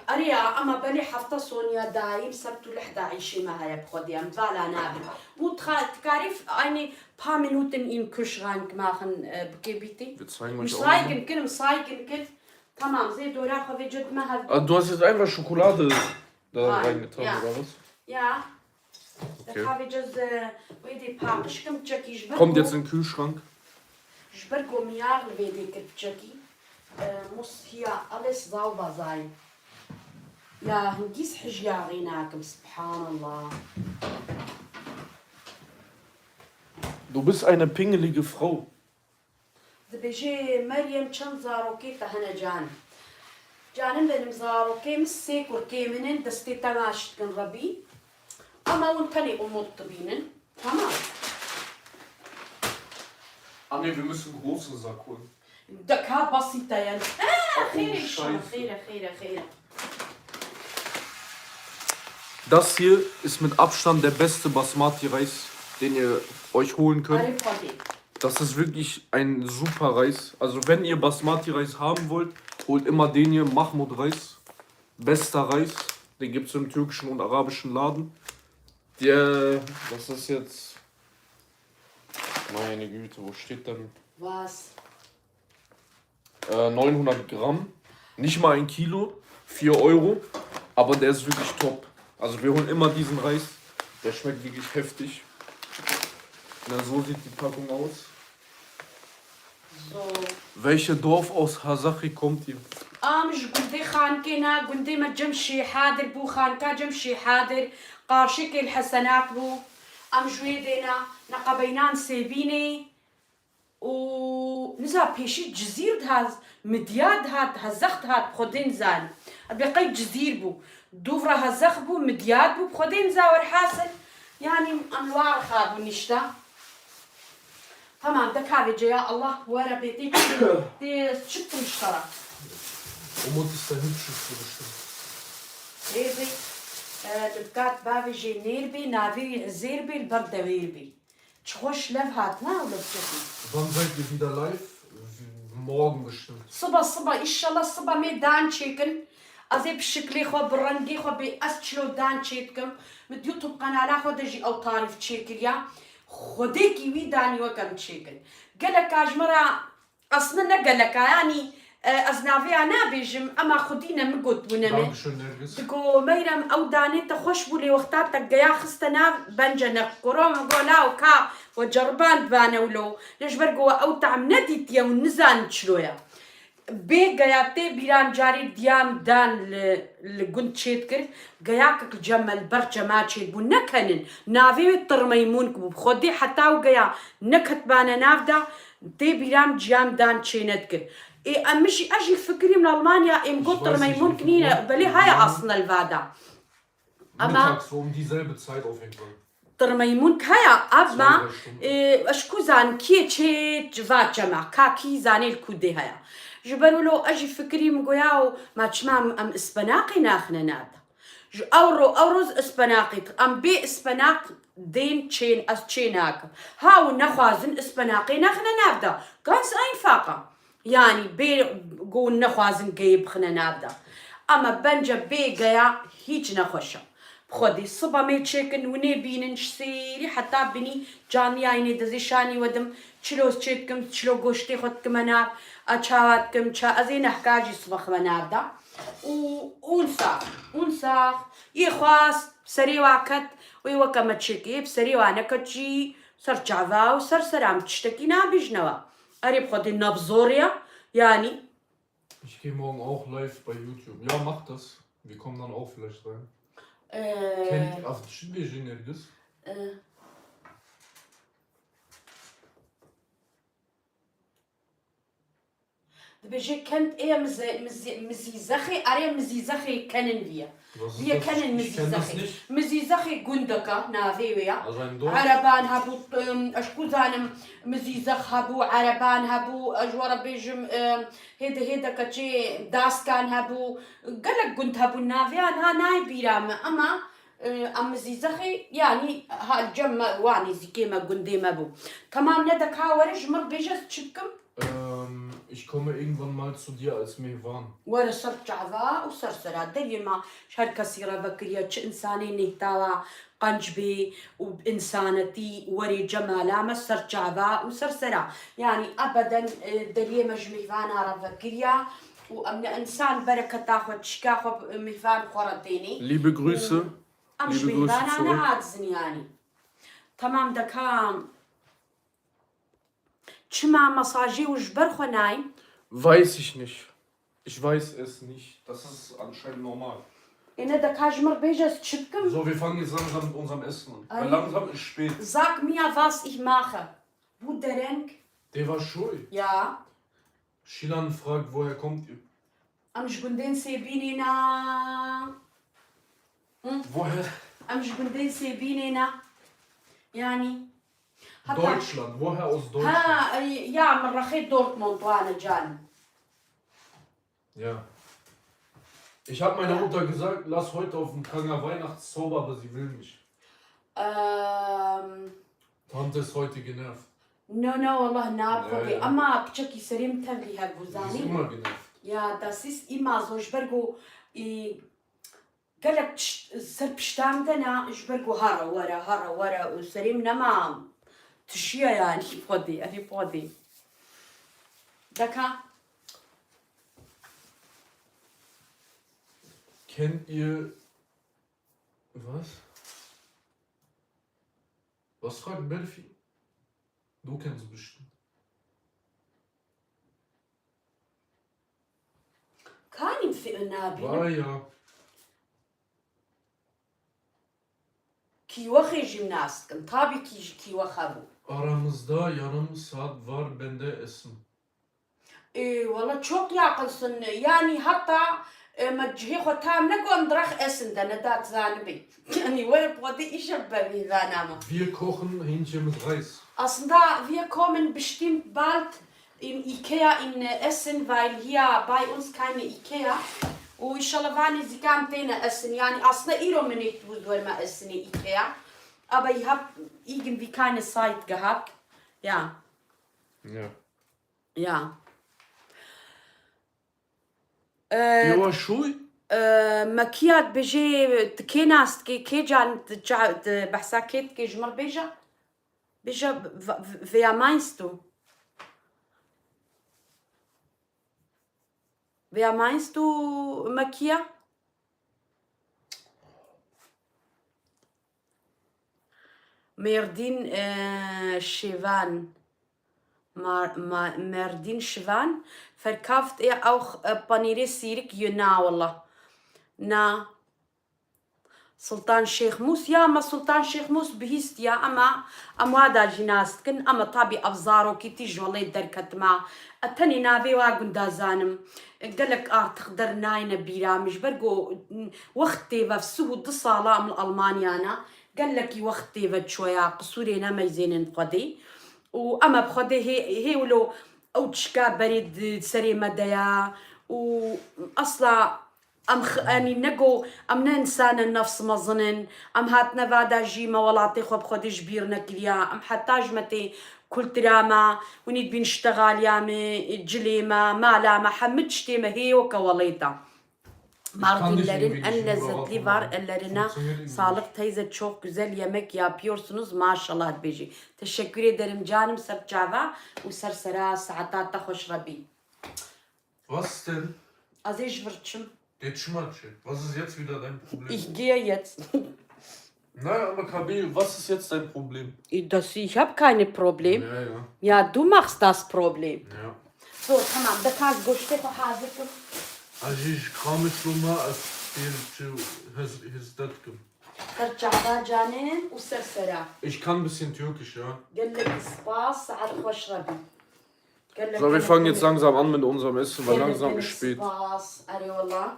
erê ya, ama belê hefta Sonya dayîm, sebt û leh da îşê me heye bi xwedî, em vala nabin. Û txa-, dikarî f-, aynî paar Minuten im Kühlschrank machen, e, bikê bîtî. Wir zeigen euch auch Müsaigen, mal. Kir, müsaigen, kir. Tamam, zê dora xwe vê cid me hev. Ah, du hast jetzt einfach Schokolade da Nein, reingetan, ja. oder was? Ya. Okay. Ka vê cez, e, wê dê paqij kim çekî ji ber Kommt ku, jetzt in den Kühlschrank. ji ber ku miyar li vê dê kir çekî. E, muss hier alles sauber sein. Ya hingî hijya rê nakim, subhanallah. Du bist eine pingelige Frau. Dibêje Meryem çend zarokê te hene canim. Canim benim zarokê min sê kurkê min in, destê te baş dikin Rebî. Ama hûn tenê Umut dibînin. Tamam. Anne, wir müssen großen Sack holen. Deka basîte yani. Oh, Xêre inşallah, Scheiße. Xêre, xêre, xêre. Das hier ist mit Abstand der beste Basmati-Reis, den ihr euch holen könnt. Arif Fatih. Das ist wirklich ein super Reis. Also wenn ihr Basmati-Reis haben wollt, holt immer den hier, Mahmud-Reis. Bester Reis. Den gibt's im türkischen und arabischen Laden. Der, das ist jetzt, meine Güte, wo steht denn? Was? Äh, neunhundert Gramm. Nicht mal ein Kilo. Vier Euro. Aber der ist wirklich top. Also wir holen immer diesen Reis. Der schmeckt wirklich heftig. Na, so sieht die Packung aus. So. Welche Dorf aus Hasachi kommt ihr? Am ji gundê Xankê ne, gundê me Cemşê Hadir bû, Xanka Cemşê Hadir, qarşikê li Hesenak bû. Am ji wê dê ne, neqebeynan Sêbînê. Û niza pêşî Cizîr dihat, Midyad dihat, Hezex dihat, bi Xwedê nizan. Ev bê qey Cizîr bû. Dûvra Hezex bû, Midyad bû, bi Xwedê niza werhasil. Yanî em li wa rixabûn nişta. Tamam, de kavê ce ya Allah, were bê tê çi, tê çi bikim ji te re. Umut ist ein hübsches Frühstück. Ê bê, e, li kat bavê jê nêr bê, navê wî Ezêr bê, li ber dewêr bê. Çi xweş lev hat, na, ew lev çekî. Wann seid ihr wieder live? W- Morgen bestimmt. Siba, siba, inşallah siba me dan çêkin. Ez ê bi şiklê xwe, bi rengê xwe bê ez çilo dan çêdikim. Min YouTube qenala xwe de jî ew tarîf çêkiriya. Xwedêkî wî danî weke min çêkin. Geleka ji me re, aslında ne geleka, yanî, e, ez navê ya nabêjim, ema xwedî ne min gotbûne me. Dankeschön, Nergis. Digo, Meyrem, ew danê te xweş bû, lê wexta te geya xiste nav, bence ne. Kuro min got, law ka, we ceriband bane wilo. Lê ji ber ku we ew tam nedîtiye, hûn nizanin çilo ye. Bê geya tê bîra min, carî diya min dan li, li gund çêdikir, geyakek li cem me li ber cema çêdibû, ne kenin. Navê wê Tirmeymûnk bû. Bi Xwedê heta ew geya neketibane nav de, tê bîra min, ciya min dan çênedikir. Ê, em min jî, ez jî fikirîm li Almanya, êm got Tirmeymûnk nîne, belê haya aslında li va de. Ama Mittags so um dieselbe Zeit auf jeden Fall. Tirmeymûnk haya, ev ma, e, ez ku zan kiyê çê va çema, ka kî zanê li ku dê haya. Ji ber wilo ez jî fikirî min goya û ma çima em, em ispenaqê naxine nav de. Ji ew ro, ew roz ispenaqê, em bê ispenaq dên çên, ez çê nakim. Ha û nexwazin ispenaqê nexine nav de. Ganz einfacha. Yanî bê ku nexwazin geyê bixine nav de. Ama bence bê geya hîç nexweş e. Bi Xwedê siba me çêkin û nêbînin ji sêrî heta binî caniyayînê dizî şanî wedim. Çilo çê dikim, çilo goştê xwe dikime nav, a çawa dikim, ça ez ê nehka jî siba xime nav de. Û ûn sax, ûn sax. Yê xwast, serê wa ket, wê weke me çêkê, bi serê wa neket jî, ser çava û ser sera min tiştekî nabîjnewa. Erê bi Xwedê ne bi zorê ya, yanî. Ich gehe morgen auch live bei YouTube. Ja, mach das. Wir kommen dann auch vielleicht rein. Ee, Kennt, also, stimmt, wir sehen Nergis. Ee, Dibêje kent ê mize-, mizi-, mizîzexê, erê mizîzexê kenin viye. Was ist Viye das? Kenin Ich kenn das mizîzexê. Nicht. Mizîzexê gundeka navê wê ya. Also ein Dorf. Ereban hebû, em, ez ku zanim mizîzex hebû, ereban hebû, ez ji we re bêjim, em, hêde hêde keçê daskan hebû. Gelek gund hebû navê ya, niha nayê bîra me. Ama, e, em mizîzexê, yanî ha li cem me, wa nêzîkê me, gundê me bû. Temam ne deka were ji min re bêje ez çi bikim? Ähm, ich komme irgendwann mal zu dir als Mehwan. Were ser çava û ser sera deriyê me ji her kesî re vekiriye, çi însanê nêhtawa qenc bê û bi însanetî were cemala me ser çava û ser sera. Yanî ebeden, e, deriyê me ji mîhvana re vekiriye û em ne însan bereketa xwe, çîka xwe bi mîhvan xwe re tênê. Liebe Grüße. Û em ji Liebe Grüße mîhvana zurück. Neaciz in yanî. Temam dekam. Çima mesajê û ji ber xwe nayî? Weiß ich nicht. Ich weiß es nicht. Das ist anscheinend normal. Ê ne deka ji min re bêje ez çi bikim? So, wir fangen jetzt langsam mit unserem Essen an. Ay. Weil langsam ist spät. Sag mir, was ich mache. Bu dereng. Der war schuld. Ya. Şilan fragt, woher kommt ihr? Em ji gundên Sêbînê ne. Hı? Woher? Em ji gundên Sêbînê ne. Yanî. Heta Deutschland, woher aus Deutschland? Ha, ey, ya, min rexê Dortmund wane canim. Ja. Ich hab meiner Ja. Mutter gesagt, lass heute auf den Pranger Weihnachtszauber, aber sie will nicht. Ähm. Tante ist heute genervt. No, no, wallah, na, Ja, Xwedê. Ja. Ama piçekî serê min tevlî hebû, zanî? Sie ist immer genervt. Ya, das ist immer so, ji ber ku, ê, Gelek tişt ser pişta min de ne, ji ber ku here were, here were û serê min nema tişiye yanî, Xwedê, erê Xwedê. Deka. Kennt ihr was? Was fragt Berfi? Du kennst bestimmt. Kanîm fi-, nabînim. Var ya. Kîwexê jî nas dikim. Tabî kî ji kîwex hebû. Aramızda yarım saat var, ben de Esin. Ê, wala çok yakınsın. Yani hatta, e, me cihê xwe tam negot em di rex Esin de ne, da zanibî. Yani were bi Xwedê îşev be vî vana me. Wir kochen Hähnchenreis. Aslında wir kommen bestimmt bald in Ikea in, e, Essen, weil hier bei uns keine Ikea. Û inşallah vanê zî kam têne Essen. Yani aslında îro min ê dûz werme Essenê Ikea. Aber ich hab irgendwie keine Zeit gehabt. Ja. Ja. Ja. Ee, Yavaş oy. Ee, Mekiya dibêjê, tu kê nas dikê, kê can, tu ça-, tu behsa kê dikê, ji min re bêje? Bêje, v-, v-, wer meinst du? Wer meinst du, Mekiya? Mêrdîn, e, Şêvan. Ma-, ma-, Mêrdîn Şivan verkauft er auch, e, Panîrê Sîrik? Yö, na wallah. Na. Sultan Şêxmûs, ya me Sultan Şêxmûs bihîstiya, ema em wa da jî nas dikin, ema tabî ev zarokîtî ji welê derketime. E, tenê navê wa gunda zanim. E, gelek artık dernayne bîra min, ji ber ku, m, wext tê ve, sih û du sala em li Almanya ne. Gelekî wext tê ve çûye, qisûrê nemeyzênin Xwedê. Û em ê bi Xwedê hê, hê wilo ew tişka berê di serê me de ye. Û esla Em x-, yanî ne ku em ne însanên nefs mezin in, em hatine va de jî me welatê xwe bi xwedê ji bîr nekiriya, em heta ji me tê kultura me, hûn ê dibîn ştexaliya me, cilê me, mala me, hemî tiştê me hê weke welêta. Mardinlerin en lezzetli var ellerine sağlık teyze, çok güzel yemek yapıyorsunuz, maşallah dibêjî. Teşekkür ederim canım, ser çava û ser sera, saeta te xweş Rebî. Was ist denn? Ez ê ji vir çim. Geh schon mal chillen. Was ist jetzt wieder dein Problem? Ich gehe jetzt. Nein, aber Kabil, was ist jetzt dein Problem? Das, ich habe keine Problem. Ja, ja. Ja, du machst das Problem. Ja. So, tamam, de ka ez goştê xwe hazir kim. Aziz, kramê şoma ez pêr çi hez-, hizdet kim. Ser çava canê û ser sera. Ich kann ein bisschen Türkisch, ja. Gelek spas, saet xweş Rebî. So, wir fangen jetzt langsam an mit unserem Essen, weil langsam ist spät. Spas, erê wala.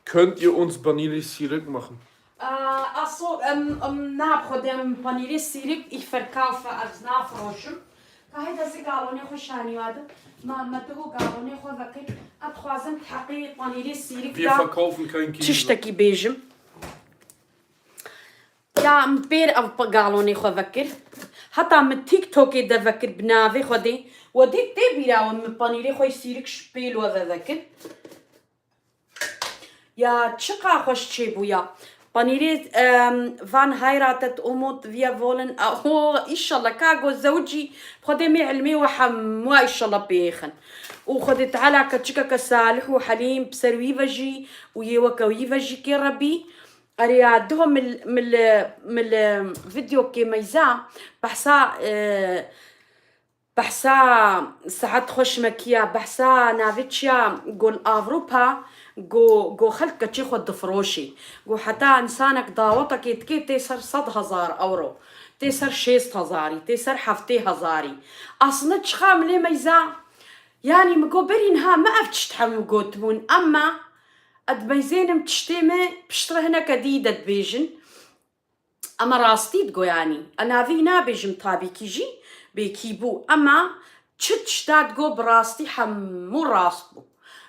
Könnt ihr uns Paniri Sirek machen? Aa, aso, em, em, na, xwedê em panîrê sîrik, ich verkaufe, ez nafiroşim. Ka heyda zî galonê xwe şanî wade. Ma, me digo galonê xwe vekir. Ez dixwazim teqî panîrê sîrik. Wir verkaufen kein Käse. Tiştekî bêjim. Ya min pêr ev p-, galonê xwe vekir. Heta min TikTokê de vekir bi navê xwe dê. We dî tê bîra we min panîrê xwe yî sîrik ji pêl we ve vekir. Ya çiqa xweş çêbûya. Panîrê, em, van heiratet Umut wir wollen, a, ho, inşallah ka go zewcî, Xwedê me ilmê we hemû inşallah pêxin. Û Xwedê Teala keçikeke salih û helîm bi ser wî ve jî û yê weke wî ve jî kê Rebî. Erê ya diho mil, mil, mil, videokê meyza behsa, e, behsa saet xweş mekiya, behsa navê çiya gol Avrupa, go, go xelk keçê xwe difiroşê. Go heta însanek dawetekê dikê tê ser sed hezar euro, tê ser şêst hezarî, tê ser heftê hezarî. Aslında çiqa milê meyza, yanî mi go berî niha me ev tişt hemû gotibûn, emma ez dibeyzênim tiştê me piştre hineke dî de dibêjin. Ema rastî digo yanî. Ez navî nabêjim tabîkî jî bêkî bû. Ema çi tişta digo bi rastî hemû rast bû.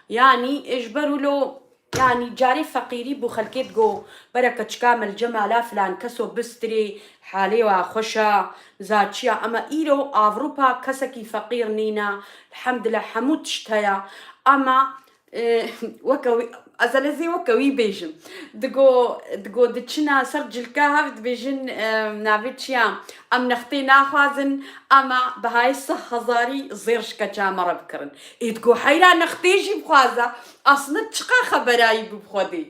Yanî ji ber wilo, yanî carê feqîrî bû xelkê digo bere keçika me li cemala filan keso bistirê, halê wa xweş a, za çi ya. Ema îro Avrupa kesekî feqîr nîne. Elhemdulillah hemû tişt heye. Ema E, weke wî, ez ê lê zê weke wî bêjim. Digo, digo diçina ser cilka hev dibêjin, e, navê çi ya, em nextê naxwazin, ema bihayê sih hezarî zêr ji keça me re bikirin. Ê digo heyra nextê jî bixwaze, aslında çiqa xebera yî bi xwedê.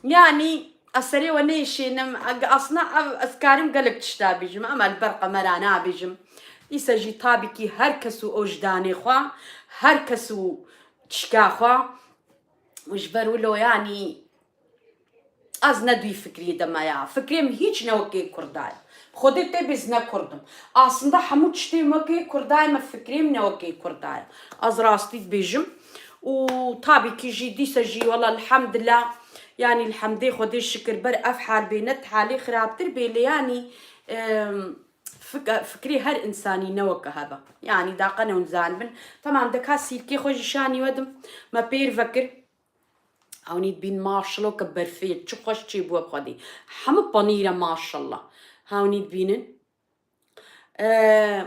Yanî, ez serê we nêşênim, eg-, aslında ev, ez karim gelek tişta bêjim, ema li ber qemera nabêjim. Îse jî tabîkî her kes û ojdanê xwe, her kes û tişka xwe. Ji ber wilo, yanî, ez ne dûyî fikriyê de me ya. Fikrê min hîç ne wekê Kurda ye. Xwedê tê bê ez ne Kurd im. Aslında hemû tiştê min wekê Kurda ye, me fikrê min ne wekê Kurda ye. Ez rastî dibêjim. Û tabî kî jî dîse jî, wela elhemdillah, yanî li hemdê Xwedê şikir ber ev hal bê, ne ti halê xirabtir bê, lê yanî, em, fik-, fikrê her însanî ne weke hebe. Yanî daqe ne hûn zanibin. Temam, de ka sîrkê xwe jî şanî we dim. Me pêr vekir. Ewnî dibîn maşallah ke berfê çi xweş çêbûye bi Xwedê. Hemû panîr e maşallah. Hewnî dibînin. Ee,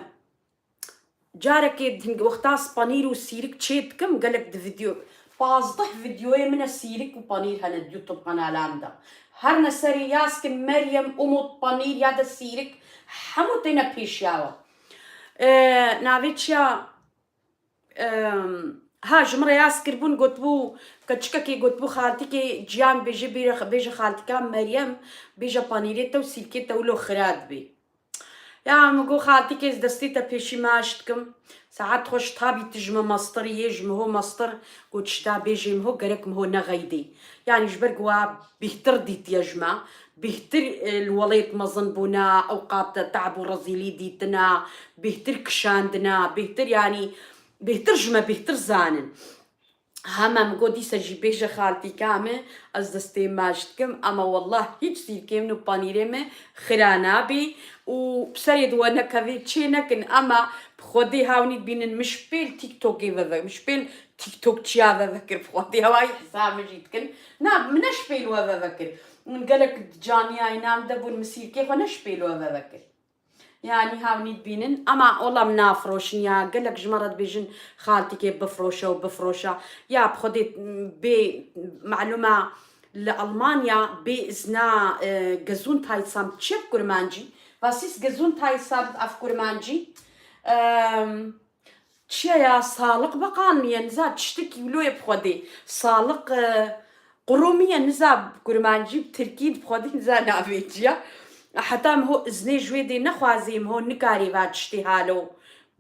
carekê din wexta ez panîr û sîrik çê dikim, gelek di video, pazdeh videoyê min e sîrik û panîr hene di YouTube qenalan de. Her ne serê yaz kim Meryem, Umut, panîr ya de sîrik, hemû têne pêşiya we. Ee, navê çiya? Em, ha, ji min re yaz kiribûn, gotibû, keçikekê gotibû, xaltîkê Ciyan bêje, bêje, bêje xaltîka Meryem, bêje panîrê te û sîrkê te wilo xira dibê. Ya, min got, xaltîkê ez destê te pêşî maç dikim. Saet xweş, tabî tu ji min mestir yê, ji min ho mestir, got, tişta bêjê min ho, gerek min ho nexeydê. Yanî ji ber ku wa bêhtir dîtiye ji me, bêhtir, e, li welêt mezin bûne, ewqat te'b û rezîlî dîtine, bêhtir kişandine, bêhtir, yanî, bêhtir ji me bêhtir zanin. Hema min got dîsa jî bêje xaltîka min, ez destê maç dikim, ama wallah hîç sîrkê min û panîrê min xira nabî û bi serê di we nekevê çê nekin, ama bi Xwedê hawnî dibînin min ji pêl TikTokê ve ve, min ji pêl TikTokçiya ve vekir, bi Xwedê hewayî hesab min jî dikin. Na, min ne ji pêl we ve vekir. Min gelek caniyayî nam de bûn, min sîrkê xwe ne ji pêl we ve vekir. Yanî hawnî dibînin, ama ola min nafiroşin ya. Gelek ji me re dibêjin, xaltîkê bifroşe û bifroşe. Ya bi Xwedê bê, malûma li Almanya bê izna, e, Gesundheitsamt çi bi kurmancî? Was ist Gesundheitsamt auf kurmancî? Em, Çiye ya, Sağlık Bakanlığı ye, niza tiştekî wilo ye bi Xwedê. Sağlık, e, Kurumu ye, niza bi kurmancî, bi tirkî, bi Xwedê niza navê çi ya. Heta em ho iznê ji wê dê nexwazê, em ho nikarê va tiştê halo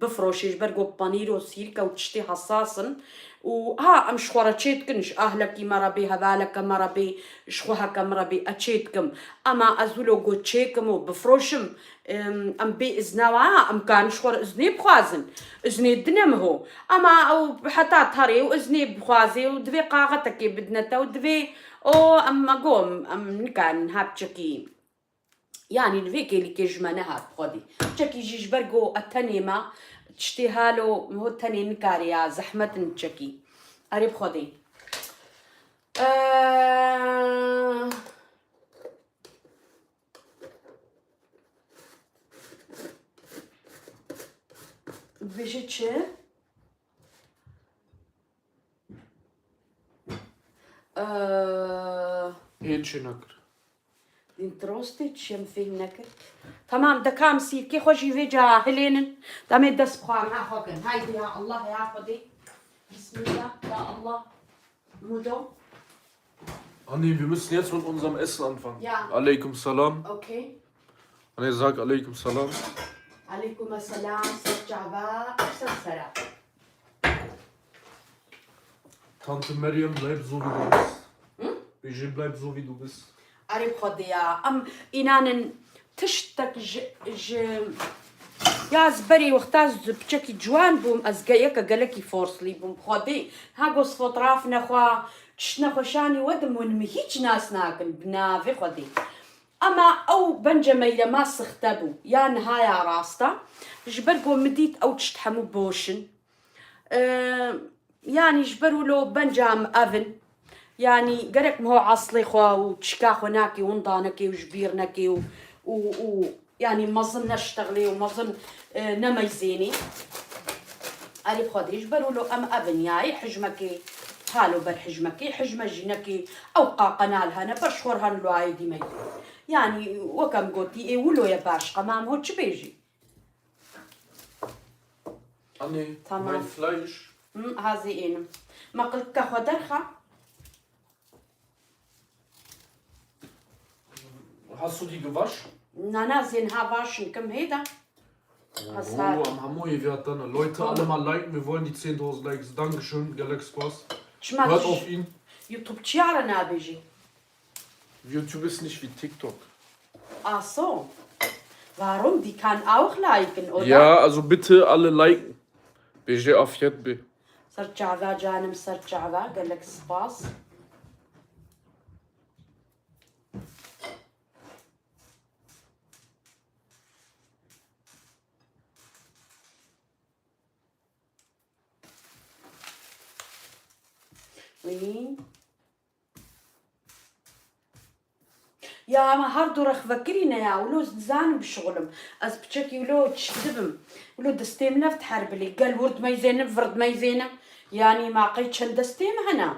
bifroşê, ji ber ku panîr û sîrke û tiştê hesas in. Û ha em ji xwe re çê dikin, ji ahlekî me re bê, hevaleke me re bê, ji xwe heke me re bê, ez çê dikim. Ema ez wilo got çêkim û bifroşim, Em, em bê izna wa, em karin ji xwe re iznê bixwazin. Iznê dine min ho. Ema ew heta tarê û iznê bixwazê û divê kaxetekê bidine te û divê o em, me got, em, em nikarin ha biçekî. Yanî li vê kêlîkê ji me nehat bi Xwedê. Biçekî jî ji ber ku e tenê me, tiştê halo ho tenê nikarê ya, zehmet in biçekî. Erê bi Xwedê. Eee, Dibêje çi? Eee, Hê çi nekir? Din trostê çi em fêhm nekir? Tamam, dekam sîrkê xwe jî vê cahilênin. Demê dest bi xwarina xwe kin. Haydi ya Allah ya Xwedê. Bismillah ya Allah. Mudo. Anni, wir müssen jetzt mit unserem Essen anfangen. Ja. Alaikum salam. Okay. Anni, sag alaikum salam. Alaikum salam, ser çava, ser sera. Tante Meryem, bleib so, wie du bist. Hm? Bêjê, bleib so, wie du bist. Erê bi Xwedê ya. Em înanin tiştek ji, ji, ya ez berê wexta ez piçekî ciwan bûm, ez ge-, yeke gelekî forslî bûm. Bi Xwedê, ha go fotraf nexwa, tişt nexweşanî wedim win min hîç nas nakin, bi navê Xwedê. Ema ew bence meylema sixte bû. Ya niha ya rast e. Ji ber ku min dît ew tişt hemû boş in. Ee, Yanî ji ber wilo benca em ev in. Yanî gerek min ho eslê xwe û çîka xwe nakê, winda nekê û ji bîr nekê û, û, û yanî mezin neştexlê û mezin, e, nemeyzênê. Erê bi Xwedê ji ber wilo em ev in ya, ê hijmekê halo ber hijmekê, hijme jî nekê ew qa qenal hene, ber ji xwe re hene lo ayê dî meyzên. Yanî wek em gotî, ê wilo ye baş, qema em ho çi bêjî? Anne, Tamam. mein Fleisch. Hm, hazê ênim. Me qilika xwe derxa. Hast du die gewaschen? Na, na, zên ha vaşin kim hê de. Oh, Hasar. Am hemû yê viyatana. Leute, Tamam. alle mal liken. Wir wollen die zehntausend Likes. Dankeschön, Galaxy Squads. Çima Hört tu auf ihn. YouTube çiya re nabêjî? YouTube ist nicht wie TikTok. Ach so. Warum? Die kann auch liken, oder? Ja, also bitte alle liken. Bêjê afiyet be. Ser çava canim, ser çava. Gelek spas. Wî. Ya, ama her du rex vekirîne ya, wilo ez dizanim bişixulim. Ez piçekî wilo çi dibim. Wilo destê min ev diherbilê. Gel wir dimeyzênim, vir dimeyzênim. Yanî ma qey çend destê min hene.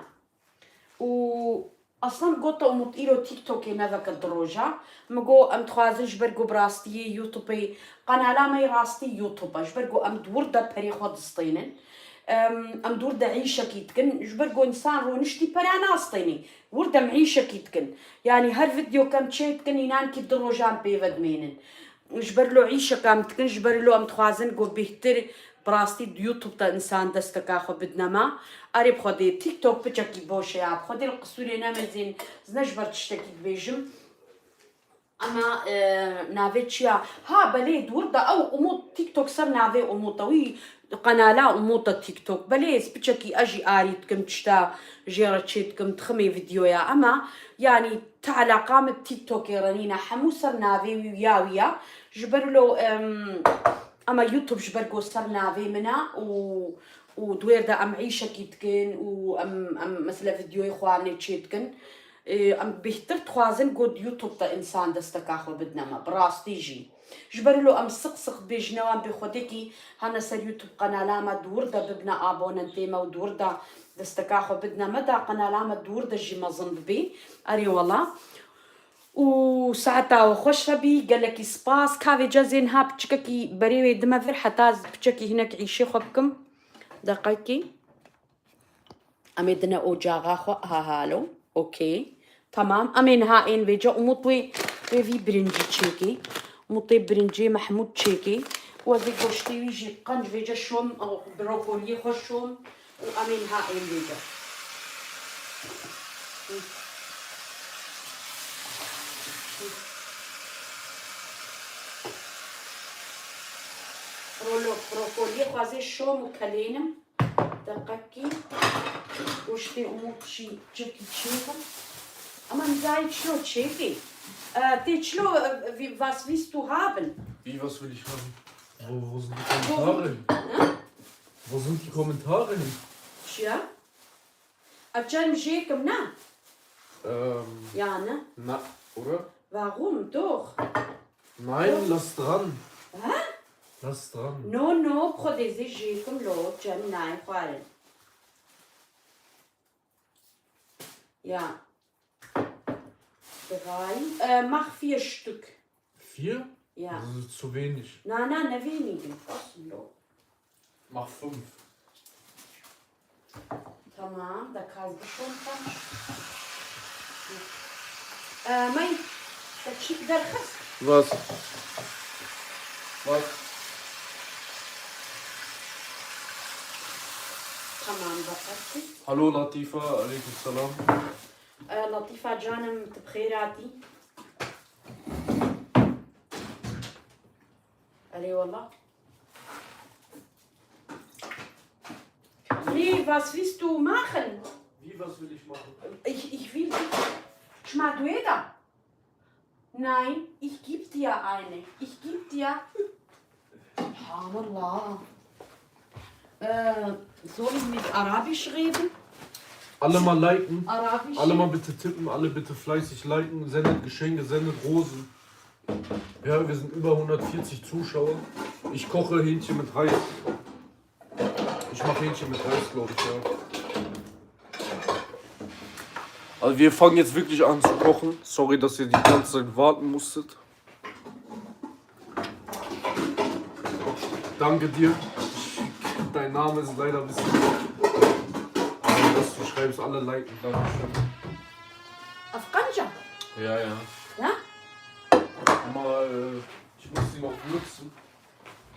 Û aslan gota Umut îro TikTokê neveke di roja. Min got em dixwazin ji ber ku bi rastiyê YouTubeê, qenala me yê rastî YouTube e. Ji ber ku em di wir de perê xwe distênin. Em, em di wir de îşekî dikin. Ji ber ku însan rûniştî pera nastênî. Wir de em îşekî dikin. Yanî her vîdeo ke em çêdikin, înan kî di rojan pê ve dimênin. Ji ber lo îşeka em dikin, ji ber lo em dixwazin ku bêhtir bi rastî di YouTube de însan desteka xwe bidine me. Erê bi Xwedê, TikTok piçekî boş e ya. Bi Xwedê li qisûrê nemezin, ez ne ji ber tiştekî dibêjim. Ama, e, navê çi ya? Ha, belê, di wir de ew Umut TikTok ser navê Umut e. Wî qenala Umut e TikTok. Belê, ez piçekî ez jî arî dikim tişta jê re çê dikim, diximê vîdyoya. Ama, yanî, ti eleqa min bi TikTokê re nîne. Hemû ser navê wî ya wî ya. Ji ber lo, em, ama YouTube ji ber go ser navê min e û, û di wêr de em îşekî dikin û em, em, mesela, vîdyoyê xwarinê çê dikin. Ê, em bêhtir dixwazin ku di YouTube de însan desteka xwe bidine me, bi rastî jî. Ji ber wilo em siq siq dibêjine wan bê Xwedêkî hene ser YouTube qenala me, di wir de bibine abonentê me û di wir de desteka xwe bidine me, da qenala me di wir de jî mezin bibê. Erê wela. Û saeta we xweş hebî, gelekî spas. Ka vêca zê niha piçikekî berê wê dime vir, heta ez piçekî hinek îşê xwe bikim. Deqekî. Em ê dine ocaxa xwe. Ha, ha, alo. Okey. Tamam. Em ê niha ên vêca Umut wê, wê vî birincî çêkê. Umut ê birincê Mehmûd çêkê. Û ez ê goştê wî jî qenc vêca şom, brokoliyê xwe şom. Û em ê niha ên vêca. Rolo, brokoliyê xwe ez ê şom û kelênim. Deqekî. Goştê Umut jî çekî çêkim. Ama nizayê çilo çêkê. E, tê çilo, e, wie, was willst du haben? Wie, was will ich haben? Wo, wo sind die Kommentare? Hä? Wo sind die Kommentare hin? Çiya? Açan jêkim ne? Ähm, Ja, ne? Na, oder? Warum? Doch. Nein, lass dran. Hä? Lass dran. No, no, bi Xwedê zê jêkim lo, çend nayê xwarin. Ja. Drei. Äh, mach vier Stück. Vier? Ja. Das ist zu wenig. Na, na, ne wenig. Kosten lo. Mach fünf. Tamam, da kannst du schon dann. Äh, mein, der Chip, der Chip. Was? Was? Tamam, da kannst du. Hallo Latifa, aleykum selam. Ee, Latifa canim, tu bi xêr hatî. Erê wela. Wie, was willst du machen? Wie, was will ich machen? Ich, ich will dich. Çima duê da? Nein, ich geb dir eine. Ich geb dir. Subhanallah. Äh, soll ich mit Arabisch reden? Alle mal liken. Arabisch. Alle mal bitte tippen, alle bitte fleißig liken. Sendet Geschenke, sendet Rosen. Ja, wir sind über hundertvierzig Zuschauer. Ich koche Hähnchen mit Reis. Ich mache Hähnchen mit Reis, glaube ich, ja. Also wir fangen jetzt wirklich an zu kochen. Sorry, dass ihr die ganze Zeit warten musstet. Danke dir. Ich, dein Name ist leider ein bisschen, aber dass du schreibst, alle liken. Dankeschön. Auf Ganja? Ja, ja. Ja? Mal, äh, ich muss sie noch würzen.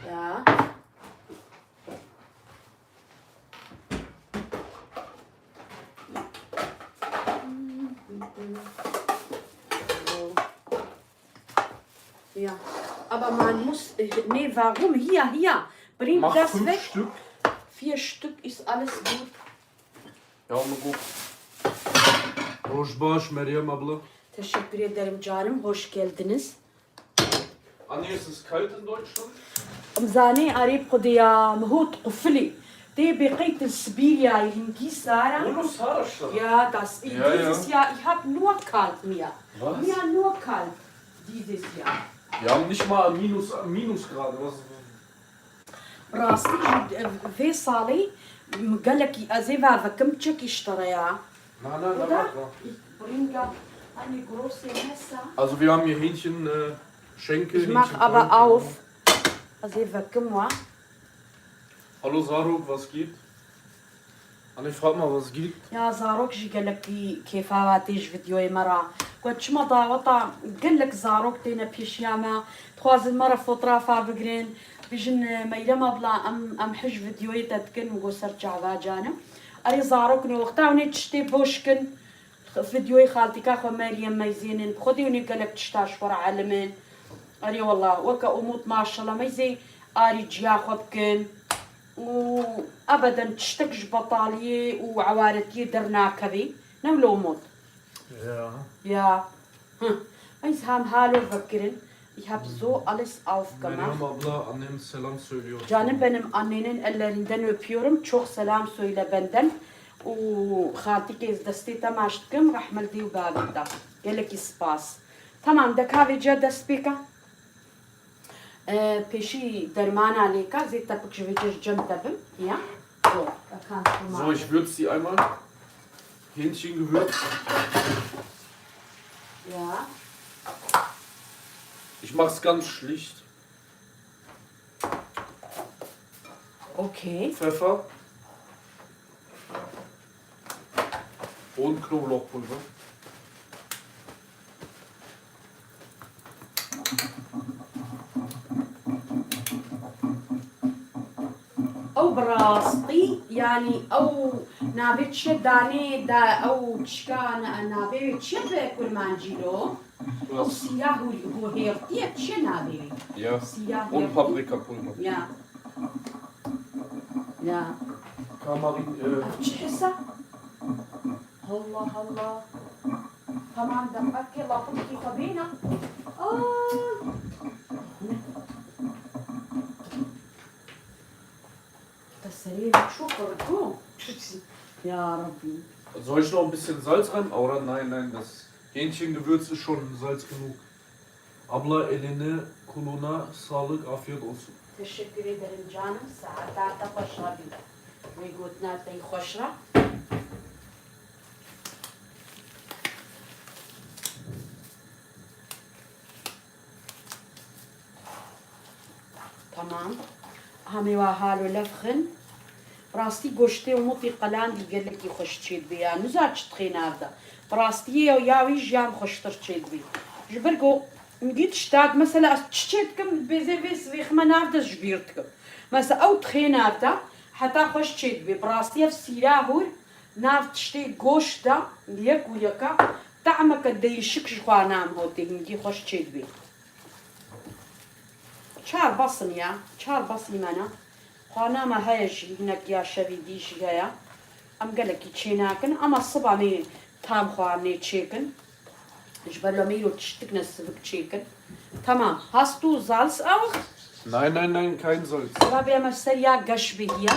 Ja. Ja. Aber man muss, äh, nee, warum? Hier, hier. Bring das weg. Mach fünf Stück. Vier Stück ist alles gut. Ya, min got. Roj baş, Meryem abla. Teşekkür ederim canım, hoş geldiniz. Anne, es ist kalt in Deutschland? Em zanê arê bi Xwedê ya, mihot qufilê. Tê bê qeytin Sibîryayê, hingî sar e. Nur noch Sahara. Ja, das, ja, dieses Jahr, ich hab nur kalt mir. Was? Mir nur kalt dieses Jahr. Wir haben nicht mal minus, Minusgrade. Was? Rastî jî, e, vê salê gelekî ez ê vevekim çekî ji te re ya. Na, na, na, na. Bringa, hani große Messer. Also wir haben hier Hähnchen, äh, Schenkel, ich mach aber auf. Ez ê vekim wa. Hallo Saruk, was geht? Anne, frag mal, was geht? Ya, zarok jî gelekî kêfa we tê ji vîdyoyê me re. Ku çima daweta gelek zarok têne pêşiya me, dixwazin me re fotoğrafa bigirin. Bijin, e, Meyrem abla, em, em hij vîdyoyê te dikin û go ser çava canim. Erê zarok ne wexta hûn ê tiştê boş kin. Videoyê xaltîka xwe Meryem meyzênin. Xwedê hûn ê gelek tişta ji xwe re elimin. Erê wela, weke Umut maşallah meyzê arî ciya xwe bikin. Û ebeden tiştek ji betaliyê û ewaretiyê dernakevî. Ne wilo Umut? Ya. Ya. Hı. Meyz ham halo vekirin. Ich hab so alles aufgemacht. Meryem abla, annem selam söylüyor. Canım benim, annenin ellerinden öpüyorum. Çok selam söyle benden. Û xaltîkê ez destê te maç dikim, rehmet dê û bavê te. Gelekî spas. Tamam, de ka vêca dest pê ke. E, pêşî dermana lê ka, zê tepik ji vêca ji cem te bim, ya? So, da kannst du So, machen. Ich würze sie einmal. Hähnchengewürz. Ja. Ich mach's ganz schlicht. Okay. Pfeffer und Knoblauchpulver. Ew bi rastî, yanî ew navê çi danê da, ew çika na-, navê wê çi bi kurmancî lo? Ew sîra hû-, hêrtiye çi navê wê? Ya. Sîra hêrtî. Un Paprikapulver. Ya. Ya. Kamarin, e, Ev çi hisa? Allah Allah. Tamam, demek ki lapikî xwe bêne. Ay. Te serê min çû qirko. Ya Rabbi. Soll ich noch ein bisschen Salz rein? Oder nein, nein, das Hähnchengewürz ist schon Salz genug. Abla, eline, koluna sağlık, afiyet olsun. Teşekkür ederim canım. Saeta te xweş be. Wê gotina te xweş be. Tamam. Hamê wa halo lev xin. Bi rastî goştê û mûtê qelandî gelekî xweş çêdibê ya. Niza çi dixê nav de. Bi rastiyê ya, ya wî jiyan xweştir çêdibê. Ji ber ku hingî tiştak, mesela ez çi çêdikim, bêzê vê sivêxime nav de ji bîr dikim. Mesela ew dixê nav de heta xweş çêdibê. Bi rastî ev sîra hûr nav tiştê goşt de yek û yeka tahmeke değişik ji xwe nam hotê hingî xweş çêdibê. Çar bes in ya, çar bes îmena. Xwarina me heye jî, hinek ya şevî dî jî heye. Em gelekî çênakin, ama siba nê tam xwarinê çêkin. Ji ber lomê îro tiştik ne sivik çêkin. Tamam, hast du Salz auch? Nein, nein, nein, kein Salz. Siba bê me ser ya geş bêhiya.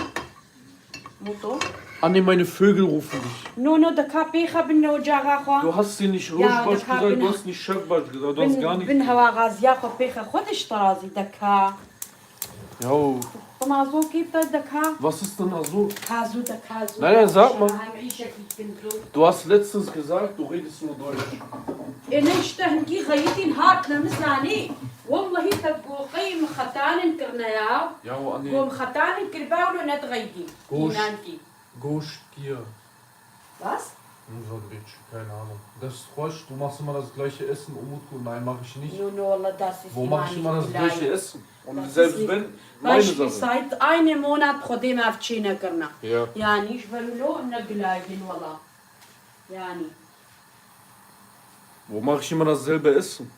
Muto. Anne, meine Vögel rufen dich. No, no, de ka pêxe bin ne ocaxa xwe. Du hast sie nicht Rojbaş gesagt, du hast nicht Chefbaş gesagt, du hast gar nichts gesagt. Bin hewa gaziya xwe pêxe xwe dişt razî de ka. Ja. Bin azokî te de ka. Was ist denn Azok? Kazu de kazu. Nein, nein, sag mal. Hem îşekî kin zu. Du hast letztens gesagt, du redest nur Deutsch. Ê ne işte hingî xeyitîn hat ne mizanî. Wallahî te goqeyî min xetanin kirine ya. Ya, o anne. Gom xetanin kirba û ne dixeydî. Goş. Înankî. Goşt giya. Was? Unser Bitch, keine Ahnung. Das ist Quatsch, du machst immer das gleiche Essen, Umutku. Nein, mach ich nicht. No, no, Allah, das ist Wo mach ich immer das gleiche Essen? Und selbst wenn, meine Sache. Seit einem Monat xwedê me ev çê nekirina. Ja. Yani, ji ber wilo ne gilayên wala. Yani. Wo mach ich immer dasselbe Essen?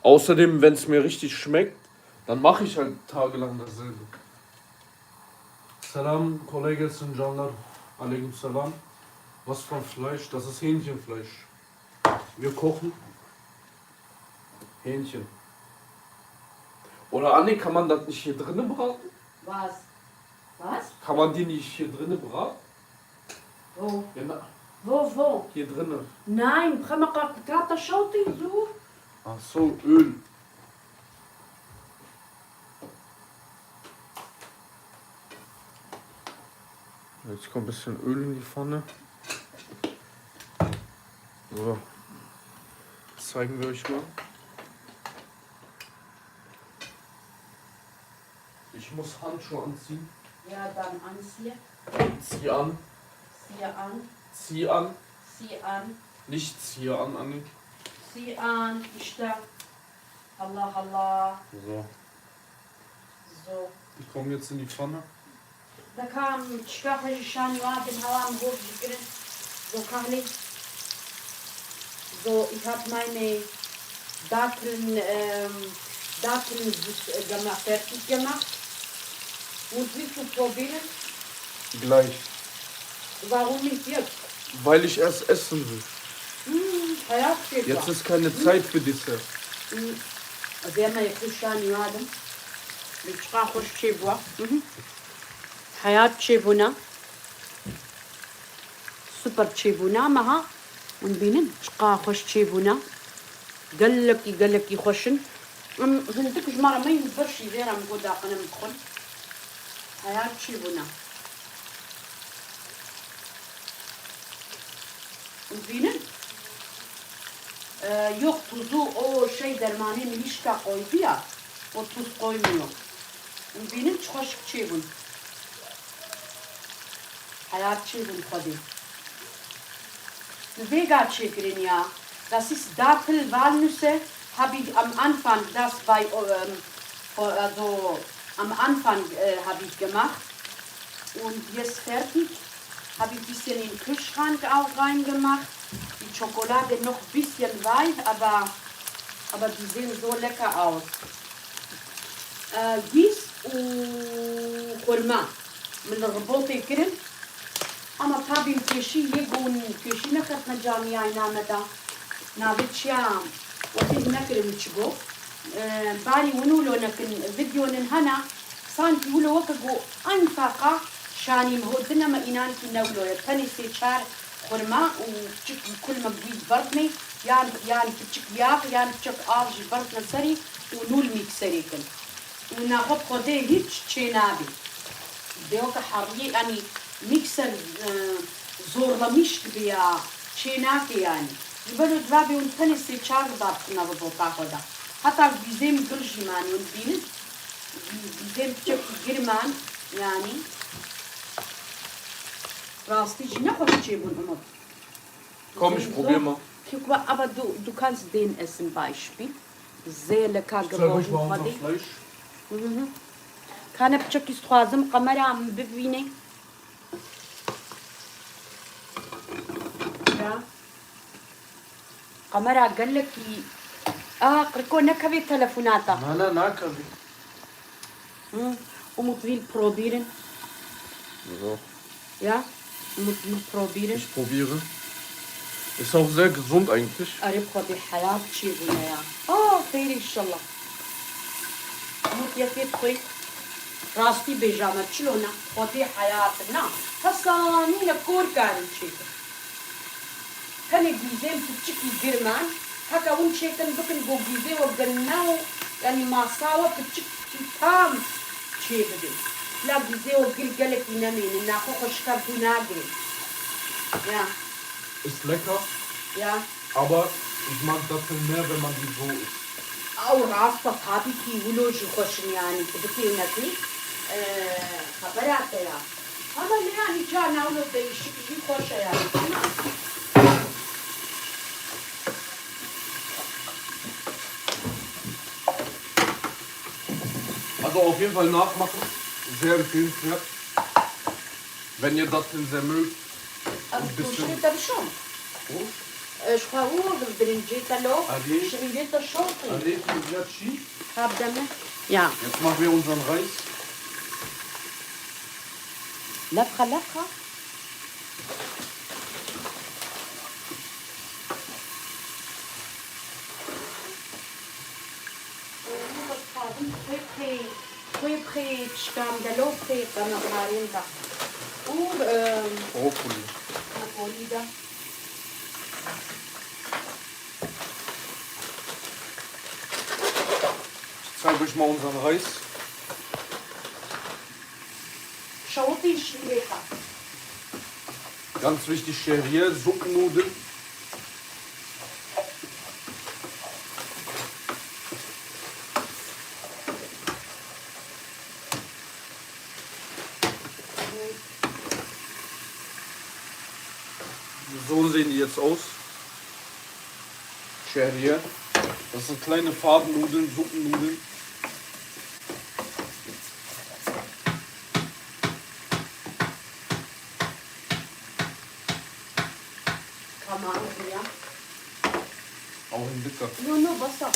Außerdem, wenn's mir richtig schmeckt, dann mache ich halt tagelang dasselbe. Selam, kolay gelsin canlar. Aleyküm selam. Was für ein Fleisch? Das ist Hähnchenfleisch. Wir kochen Hähnchen. Oder Anne, kann man das nicht hier drinnen braten? Was? Was? Kann man die nicht hier drinnen braten? Wo? Ja, na. Wo, wo? Hier drinnen. Nein, bixwe me qaqika te şewtî zû. Ach so, Öl. Jetzt kommt ein bisschen Öl in die Pfanne. So. Zeigen wir euch mal. Ich muss Handschuhe anziehen. Ja, dann anziehen. Zieh an. Zieh an. Zieh an. Zieh an. Nicht zieh an, Anni. Zieh an, işte. Allah Allah. So. So. Die kommen jetzt in die Pfanne. Da kam çika xwe ji şanî wa bin hewa min hov jî kirin. So Kahle. So, ich habe meine Datteln, ähm, Datteln gemacht, fertig gemacht. Und willst du probieren? Gleich. Warum nicht jetzt? Weil ich erst essen will. Hm, hayat çêbû. Jetzt ist keine Zeit für Dessert. Hm. Ez ê me yekî şanî wadim. Bi çiqa xweş çêbû. Mhm. Hayat çêbûna. Super çêbûna meha. Hûn bînin çiqa xweş çêbûna. Gelekî, gelekî xweş in. Em hindik ji me re meyn ber şîvê re min got daqine min dixwin. Hayat çêbûna. Hûn bînin. Ee, yok tuzu o şey dermanê min îşka koydu ya. O tuz koymuyor. Hûn bînin çi xweşik çêbûn. Hayat çêbûn Xwedê. Vêga çêkirin ya. Das ist Dattel Walnüsse, habe ich am Anfang das bei, ähm, also am Anfang, äh, habe ich gemacht. Und jetzt fertig. Habe ich bisschen in Kühlschrank auch reingemacht. Die Schokolade noch bisschen weich, aber, aber die sehen so lecker aus. Ee, gîz û xurma min li ribotê kirin. Ama tabî min pêşî yê gon pêşî nexetme camiyayna me da. Navê çiya wextê nekirin çi go. Ee, barî win wilo nekin, videonin hena, sankî wilo weke go enfaqa şanî min hotine me înankî newlo ye. Tenê sê çar xurma û piçik kulmek gîz berdinê, yan, yan piçik yağ, yan piçik av jî berdine serî û nûl mîkserê kin. Û naxwe bi Xwedê hîç çênabî. Dêweke heriyê, yanî mîkser, e, zorlamiş dibe ya, çênake yanî. Ji ber wê divabê hûn tenê sê çar diba bixine ribota xwe de. Heta gîzê min gir jî manî, hûn dibînin. Gî-, gîzê min piçekî gir man, yanî. Rastî jî ne xweş çêbûn, Umut. Komm, ich probier mal. Kiek, aber du, du kannst den essen, Beispiel. Zêleka Soll ich mal unser Fleisch? Mhm. Kane piçekî dixwazim kamera min bibîne. Ya. Kamera gelekî. A, qirko nekevê telefonata. Na, na, nakevê. Hm, Umut will probieren. So. Ja, Umut will probieren. Ich probiere. Ist auch sehr gesund eigentlich. Erê, bi Xwedê heyat çêbûne ya. Ah, xêr inşallah. Umut yekê dixwî. Rastî bêje me, çilo ne? Xwedê heyat na. Kesa nîne kor karin çêkin. Tenê gîzên piçikî girman, heke hûn çêkin bikin, go gîzê we girne û, yanî masa we piçikî tam çêbibe. La gîzê we gir gelekî nemêne, naxwe xweşika dû nagirê. Ya. Ist lecker. Ya. Aber ich mag Datteln mehr, wenn man die so isst. Ew rast e, tabî kî wilo jî xweş in, yanî tu bikê nekî, e, xebera te ya. Ama ne, yanî carna wilo değişik jî xweş e yanî. Also auf jeden Fall nachmachen. Sehr empfehlenswert. Wenn ihr Datteln sehr mögt, also, ein bisschen. Ji xwe û birincê te lo, şirînê te şortî. Erê, erê, tu güzel çî. Hab deme. Ya. Jetzt machen wir unseren Reis. Lefxa, lefxa. Xwê bixê, xwê bixê pişkan de lo bixê qemeqlarên de. Û, e, Hopefully. Hopefully de. Ich zeige euch mal unseren Reis. Şewitî şîrê xwe. Ganz wichtig, Şehriye, Suppennudeln. So sehen die jetzt aus. Şehriye. Das sind kleine Fadennudeln, Suppennudeln. Ew hindika. No, no, basa.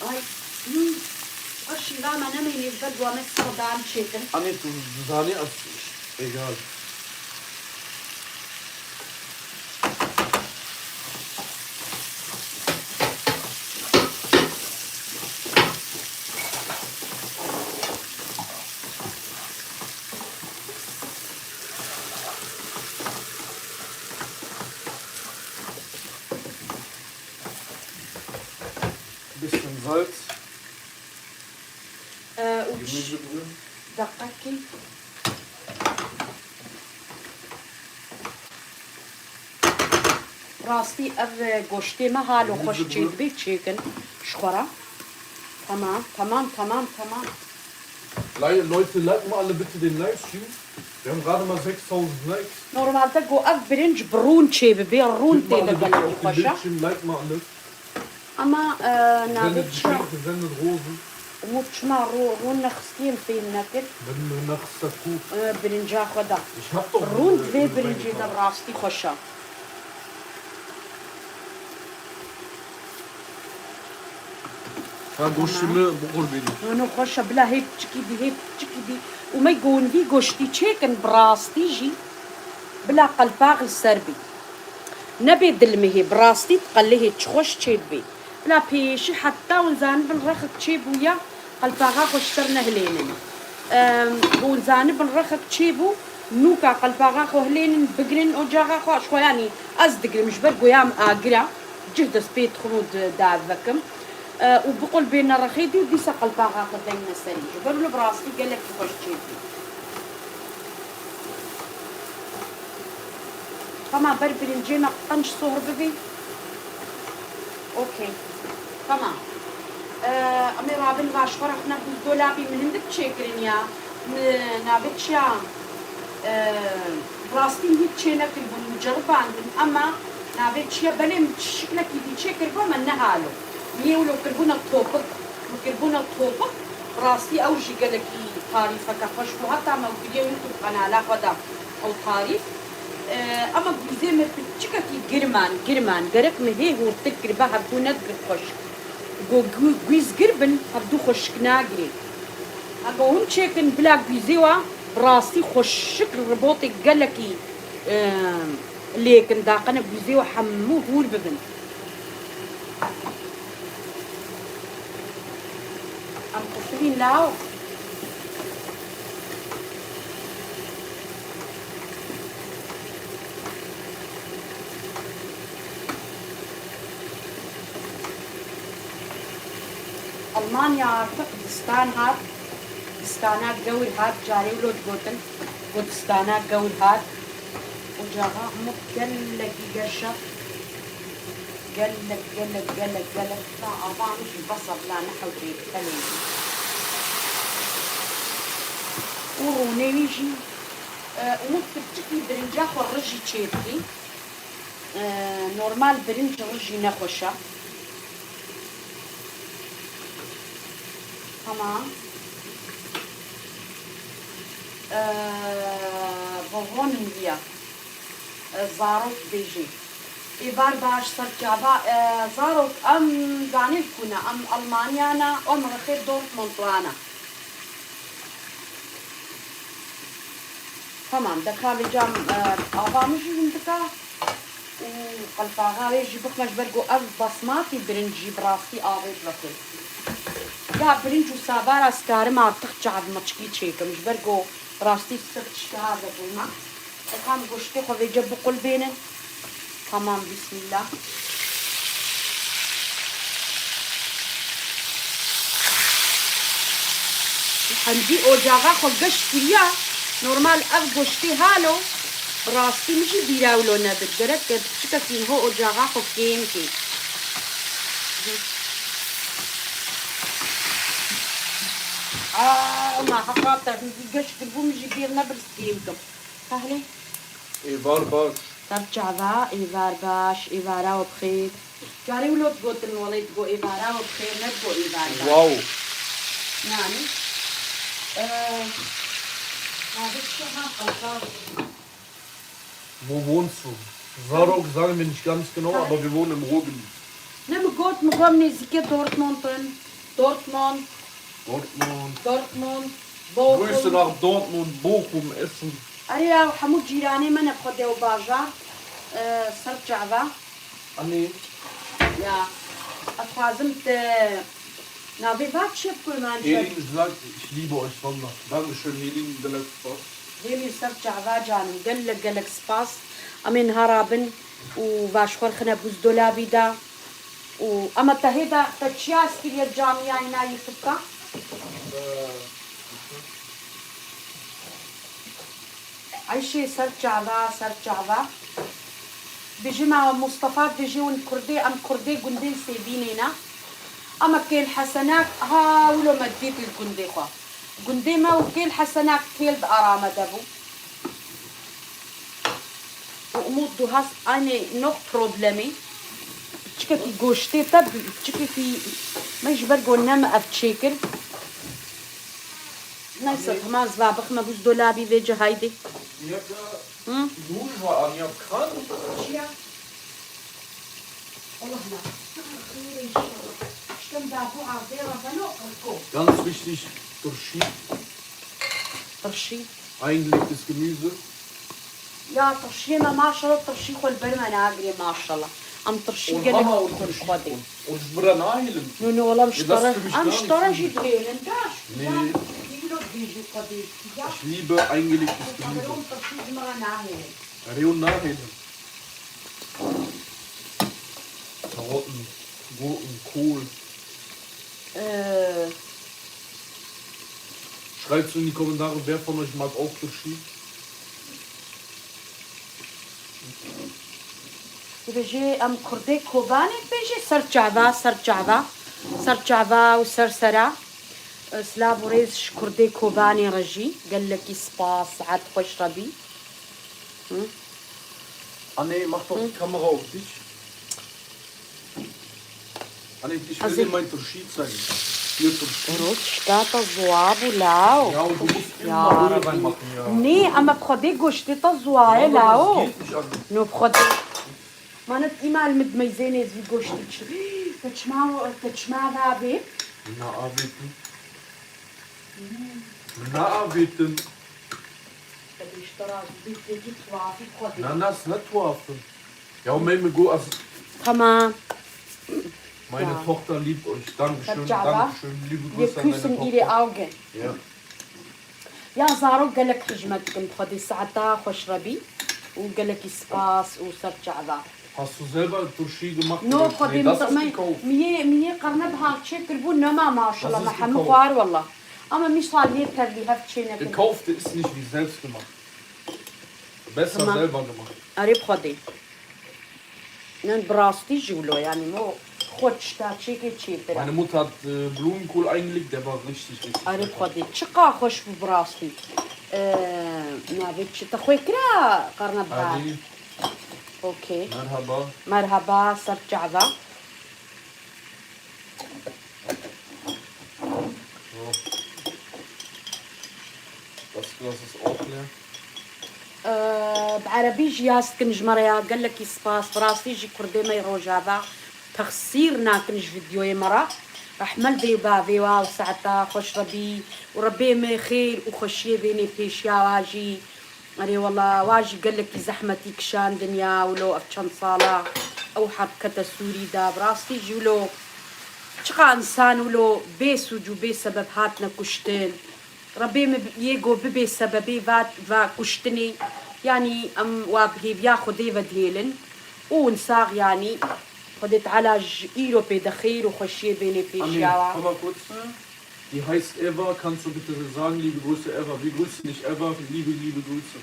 Ay, hmm. Çiqas şîra me nemênê, ji ber ku em ê sixdan çêkin. Anê tu zanî ez egal. Bisschen Salz. Ee, û Gemüse drin. Deqekî. Rastî ev, e, goştê me halo xweş çêdibê, çêkin ji xwe re. Tamam, tamam, tamam, tamam. Lei-, Leute, like mal alle bitte den Livestream. Wir haben gerade mal sechstausend Likes. Normalde go ev birinc bi rûn çêbibê, rûn tê de gelekî xweş e. Bitte mal alle bitte auf den Bildschirm, like mal alle. Ama, e, navê çi? Umut çima rû-, rûn nexistiyên fêm nekir? Bin nexiste ku. E, birinca xwe da. Rûn di vê birincê de bi rastî xweş e. Ha, goştê min biqurbînî. No, no, xweş e, bila hê piçikî dî, hê piçikî dî. Û me gonî vî goştî çêkin bi rastî jî. Bila qelpax li ser bî. Nebê dilmihê, bi rastî diqelihê, çi xweş çêdibê. Bila pêşî heta hûn zanibin rexek çêbûya, qelpaxa xwe ji ser nehilênin. Em, hûn zanibin rexek çêbû, nûka qelpaxa xwe hilênin, bigrin ocaxa xwe, ji xwe yanî ez digirim, ji ber goya min agir e, cih dest pê dixim û di-, davekim. E, û biqulbêne rexê dî û dîsa qelpaxa xwe deyne serî. Ji ber wilo bi rastî gelekî xweş çêdibê. Tamam, ber birincê me qenc sohr bibî. Okey. Tamam. Ee, em ê rabin va ji xwe re xine bû dolabî min hindik çêkirin ya. Min navê çi ya? Ee, bi rastî min hîç çê nekiribûn, min ceribandin, ema navê çi ya? Belê min şiklekî dî çêkiribû, me nehalo. Min yê wilo kiribûne topik. Min kiribûne topik. Bi rastî ew jî gelekî tarîfeke xweş bû. Heta me ew kiriye YouTube qenala xwe de ew tarîf. Ee, ema gwîzê me piçikekî girman, girman. Gerek me hê hûrtir kiribe, hevdû nedigir xweşik. Go gwi-, gwîz gir bin, hevdû xweşik nagirê. Hego hûn çêkin bila gwîzê wa, bi rastî xweşik ribotê gelekî, ee, lêkin daqene gwîzê wa hemû hûr bibin. Em qufilîn law. Almanya artık distan hat. Distana gewr hat. Carê wilo digotin. Go distana gewr hat. Ocaxa hemû gelekî gerşa. Gelek, gelek, gelek, gelek. La ava min jî bes e, bila nehewirê bi tenê jî. Û rûnê wî jî, e, Umut pirçikî birinca xwe rijî çêdikî. E, normal birinc rijî nexweş e. Tamam. E, Bewohnen wir. E, zarok dibêjin. Êvar baş, ser çava, e, zarok, em zanê li ku ne, em Almanya ne, em rexê Dortmund wa ne. Tamam, deka vêca, e, ava min jî hindika û qelpaxa wê jî bixme, ji ber ku ev basmatî birinc jî bi rastî avê dixwe. Ya birinc û savara ez karim artıq çav miçkî çêkim, ji ber ku bi rastî sir çişka dibûme. Dixwam goştê xwe vêce biqulbênin. Tamam, bismillah. Hemdî ocaxa xwe geş kiriya. Normal ev goştê halo. Bi rastî min jî bîra wilo nebir. Gerek ke piçikekî niho ocaxa xwe kêm kê. Aa, naheqa te hindî geş kiribû, min jî bîr nebir kêm kim. Pehlê. Êvar baş. Ser çava, êvar baş, êvara we bi xêr. Carê wilo digotin welê, digo êvara we bi xêr, ne digo êvar baş. Wow. Yani, e, navê çi ha, qelpa. Wo wohnst du? Zarok sagen wir nicht ganz genau, aber wir wohnen im Ruhrgebiet. Ne, min got, min got nêzîkê Dortmund in. Dortmund, Dortmund. Dortmund, Bochum. Grüße nach Dortmund, Bochum, Essen. Erê ya, hemû cîranê me ne, bi Xwedê, ew bajar, e, ser çava. Anê. Ya, ez dixwazim te navê va çi ye bi kurmancî? Helin, ich sag, ich liebe euch, wallah. Dankeschön, Helin, gelek spas. Hêlî, ser çava canim, gelek gelek spas. Em ê niha rabin û va ji xwe re xine buzdolabî de. Û ema te hê de te çiya ez kiriye camiya hîna YouTube de? Ayşê, ser çava, ser çava. Dijî me Mustafa, dijî hûn Kurdê, em Kurdê gundê Sêvînê ne. Ama Kêl Hesenak, ha, wilo me dît li gundê xwe. Gundê me û Kêl Hesenak kêl di ara me de bû. Û Umut, du hast eine noch Probleme. Piçikekî goştê te, piçikekî me ji ber ku ne me ev çêkir. Neyse, tamam, ez va bixime buzdolabî vê cihayî dê. Hı? Nûr va an ya kan. Çiya? Allah nasip. Xêr inşallah. Ştem dabu avdê rabeno qirko. Ganz wichtig, turşi. Turşi. Eingelegtes Gemüse. Ya, turşiyê me, maşallah, turşî xwe li ber me nagirê, maşallah. Em turşî gelek xwedê. Û ji bira nahêlin. No, no, wala em ji te re, em ji te re jî dihêlin. Daş, ya, îro dibêjî xwedê. Ich liebe eingelegtes Gemüse. Em turşî ji me re nahêlin. Erê, hûn nahêlin. Karotten, Gurken, Kohl. Ee. Schreibt es in die Kommentare, wer von euch mag auch Turşi? Dibêje em Kurdê Kobanê dibêje ser çava, ser çava, ser çava û ser sera. Silav û rêz ji Kurdê Kobanê re jî. Gelekî spas, saet xweş re bî. Hı? Anne, mach doch die Kamera auf dich. Anne, ich will dir mein Turşi zeigen. Hier Turşi. Roj, tişta te ziwa bû, law. Ja, und du musst immer Öl reinmachen, ja. Nê, ama bi Xwedê goştê te ziwa ye, law. Nein, das geht nicht an. No, bi Xwedê. Mane, îmal min dimeyzênê ez vî goştê çi. Te çima, te çima vabê? Na avêtin. Na avêtin. Te bêjte razî bî, têkî tuhafî xwe dê. Na, na, ez ne tuhaf im. Ya, me, me got, ez... Tamam. Meine Tochter liebt euch. Dankeschön, dankeschön. Liebe Grüße an deine Tochter. Wir küssen ihre Augen. Ja. Ya, zarok, gelek hijmet dikim, bi Xwedê saeta xweş re bî û gelekî spas û ser çava. Hast du selber Turşi gemacht? No, Xwedê, min, min yê, min yê qernebiha çêkiribû, nema maşallah, me hemû xwar wela. Ama mîsal yê tevlî hev çênekin. Gekaufte ist nicht wie selbst gemacht. Besser selber gemacht. Erê bi Xwedê. Nin bi rastî jî wilo, yanî mo xwe tişta çêkê çêtir e. Meine Mutter hat, äh, Blumenkohl eingelegt, der war richtig, richtig lecker. Erê bi Xwedê. Çiqa xweş bû bi rastî. Ee, navê çi? Te xwê kira qernebiha? Erê. Okey. Merhaba. Merhaba, ser çava. Oh. Das Glas ist auch leer. Ee, bi erebî jî yaz dikin ji me re ya, gelekî spas. Bi rastî jî kurdê me yê Rojava texsîr nakin ji vîdyoyê me re. Rehme li vê û bavê wa û saeta xweş re bî û Rebê me xêr û xweşiyê bênê pêşiya wa jî. Erê wela, wa jî gelekî zehmetî kişandin ya wilo ev çend sala ew heb kete Sûrî de. Bi rastî jî wilo çiqa însan wilo bê sûc û bê sebeb hatine kuştin. Rebê min yê go bibê sebebê va, va kuştinê. Yanî em wa bi hêviya Xwedê ve dihêlin. Û win sax yanî Xwedê Teala ji îro pê de xêr û xweşiyê bênê pêşiya wa. Amîn. Tamam, gut. Die heißt Eva, kannst du bitte sagen, liebe Grüße, Eva? Wir grüßen dich, Eva, liebe, liebe Grüße.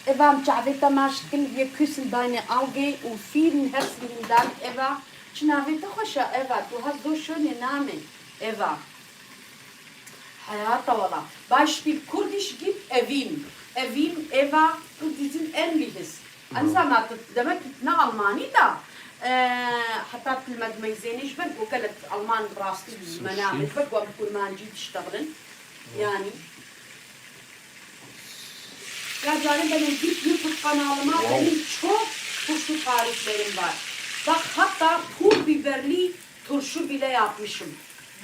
Eva, em çavê te maç dikin, wir küssen deine Augen und vielen herzlichen Dank, Eva. Çi navê te xweş e, Eva, du hast so schöne Namen, Eva. Heyata wala. Beispiel, Kurdisch gibt Evin. Evin, Eva, und die sind ähnliches. Em zana tu demek ne Almanî da, e, heta tu li me dimeyzênî ji ber ku gelek Alman bi rastî me nabe, ji ber ku em bi kurmancî diştexilin. Yanî. Ya canım benim, git YouTube kanalıma, benim çok turşu tariflerim var. Bak, hatta pul biberli turşu bile yapmışım.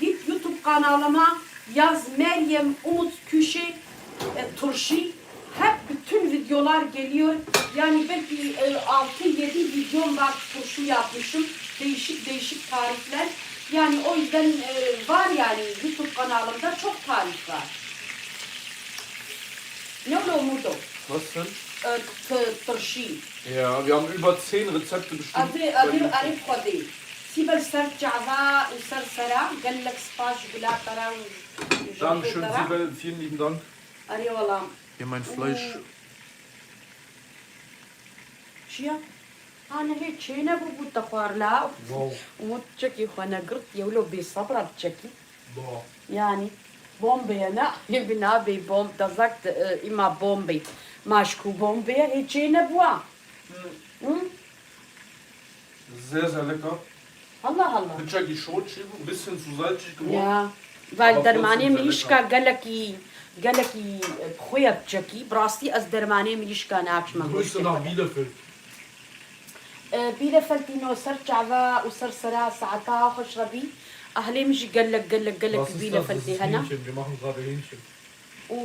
Git YouTube kanalıma yaz, Meryem Umut Küşe, e, turşu. Hep bütün videolar geliyor. Yani belki, e, altı yedi videom var, turşu yapmışım. Değişik değişik tarifler. Yani o yüzden, e, var yani YouTube kanalımda çok tarif var. Ne öyle umudu? Nasıl? E, t-, turşu. Ja, wir haben über zehn Rezepte bestimmt. Adir, adir, adir Xwedê. Sîbel ser çava û ser sera, gelek spas ji bila te re û ji Dankeschön, Xwedê te re. Sibel, vielen lieben Dank. Erê wala. Hier mein Fleisch. Û çi ya? Ha, nehê çênebû bû te xwar la. Wow. Umut çekî xwe negirt, yewlo bêsebra bi çekî. Bo. Yani, bombe ye ne? Hê bi nabê bom-, dezak de, e, îma bombe. Maşkû bombe ye, hê çênebûa. Hı. Hı? Sehr, sehr lecker. Allah Allah. Biçekî şor çî bû, bisschen zu salzig geworden. Ya. Weil dermanê mirîşka gelekî, gelekî, e, bi xwe ye biçekî. Bi rastî ez dermanê mirîşka naçime. Grüße nach Bielefeld. E, Bielefeldîno ser çava û ser sera saeta xweş re bî. Ahlê min jî gelek, gelek, gelek Bielefeldê hene. Hähnchen? Wir machen gerade Hähnchen. Û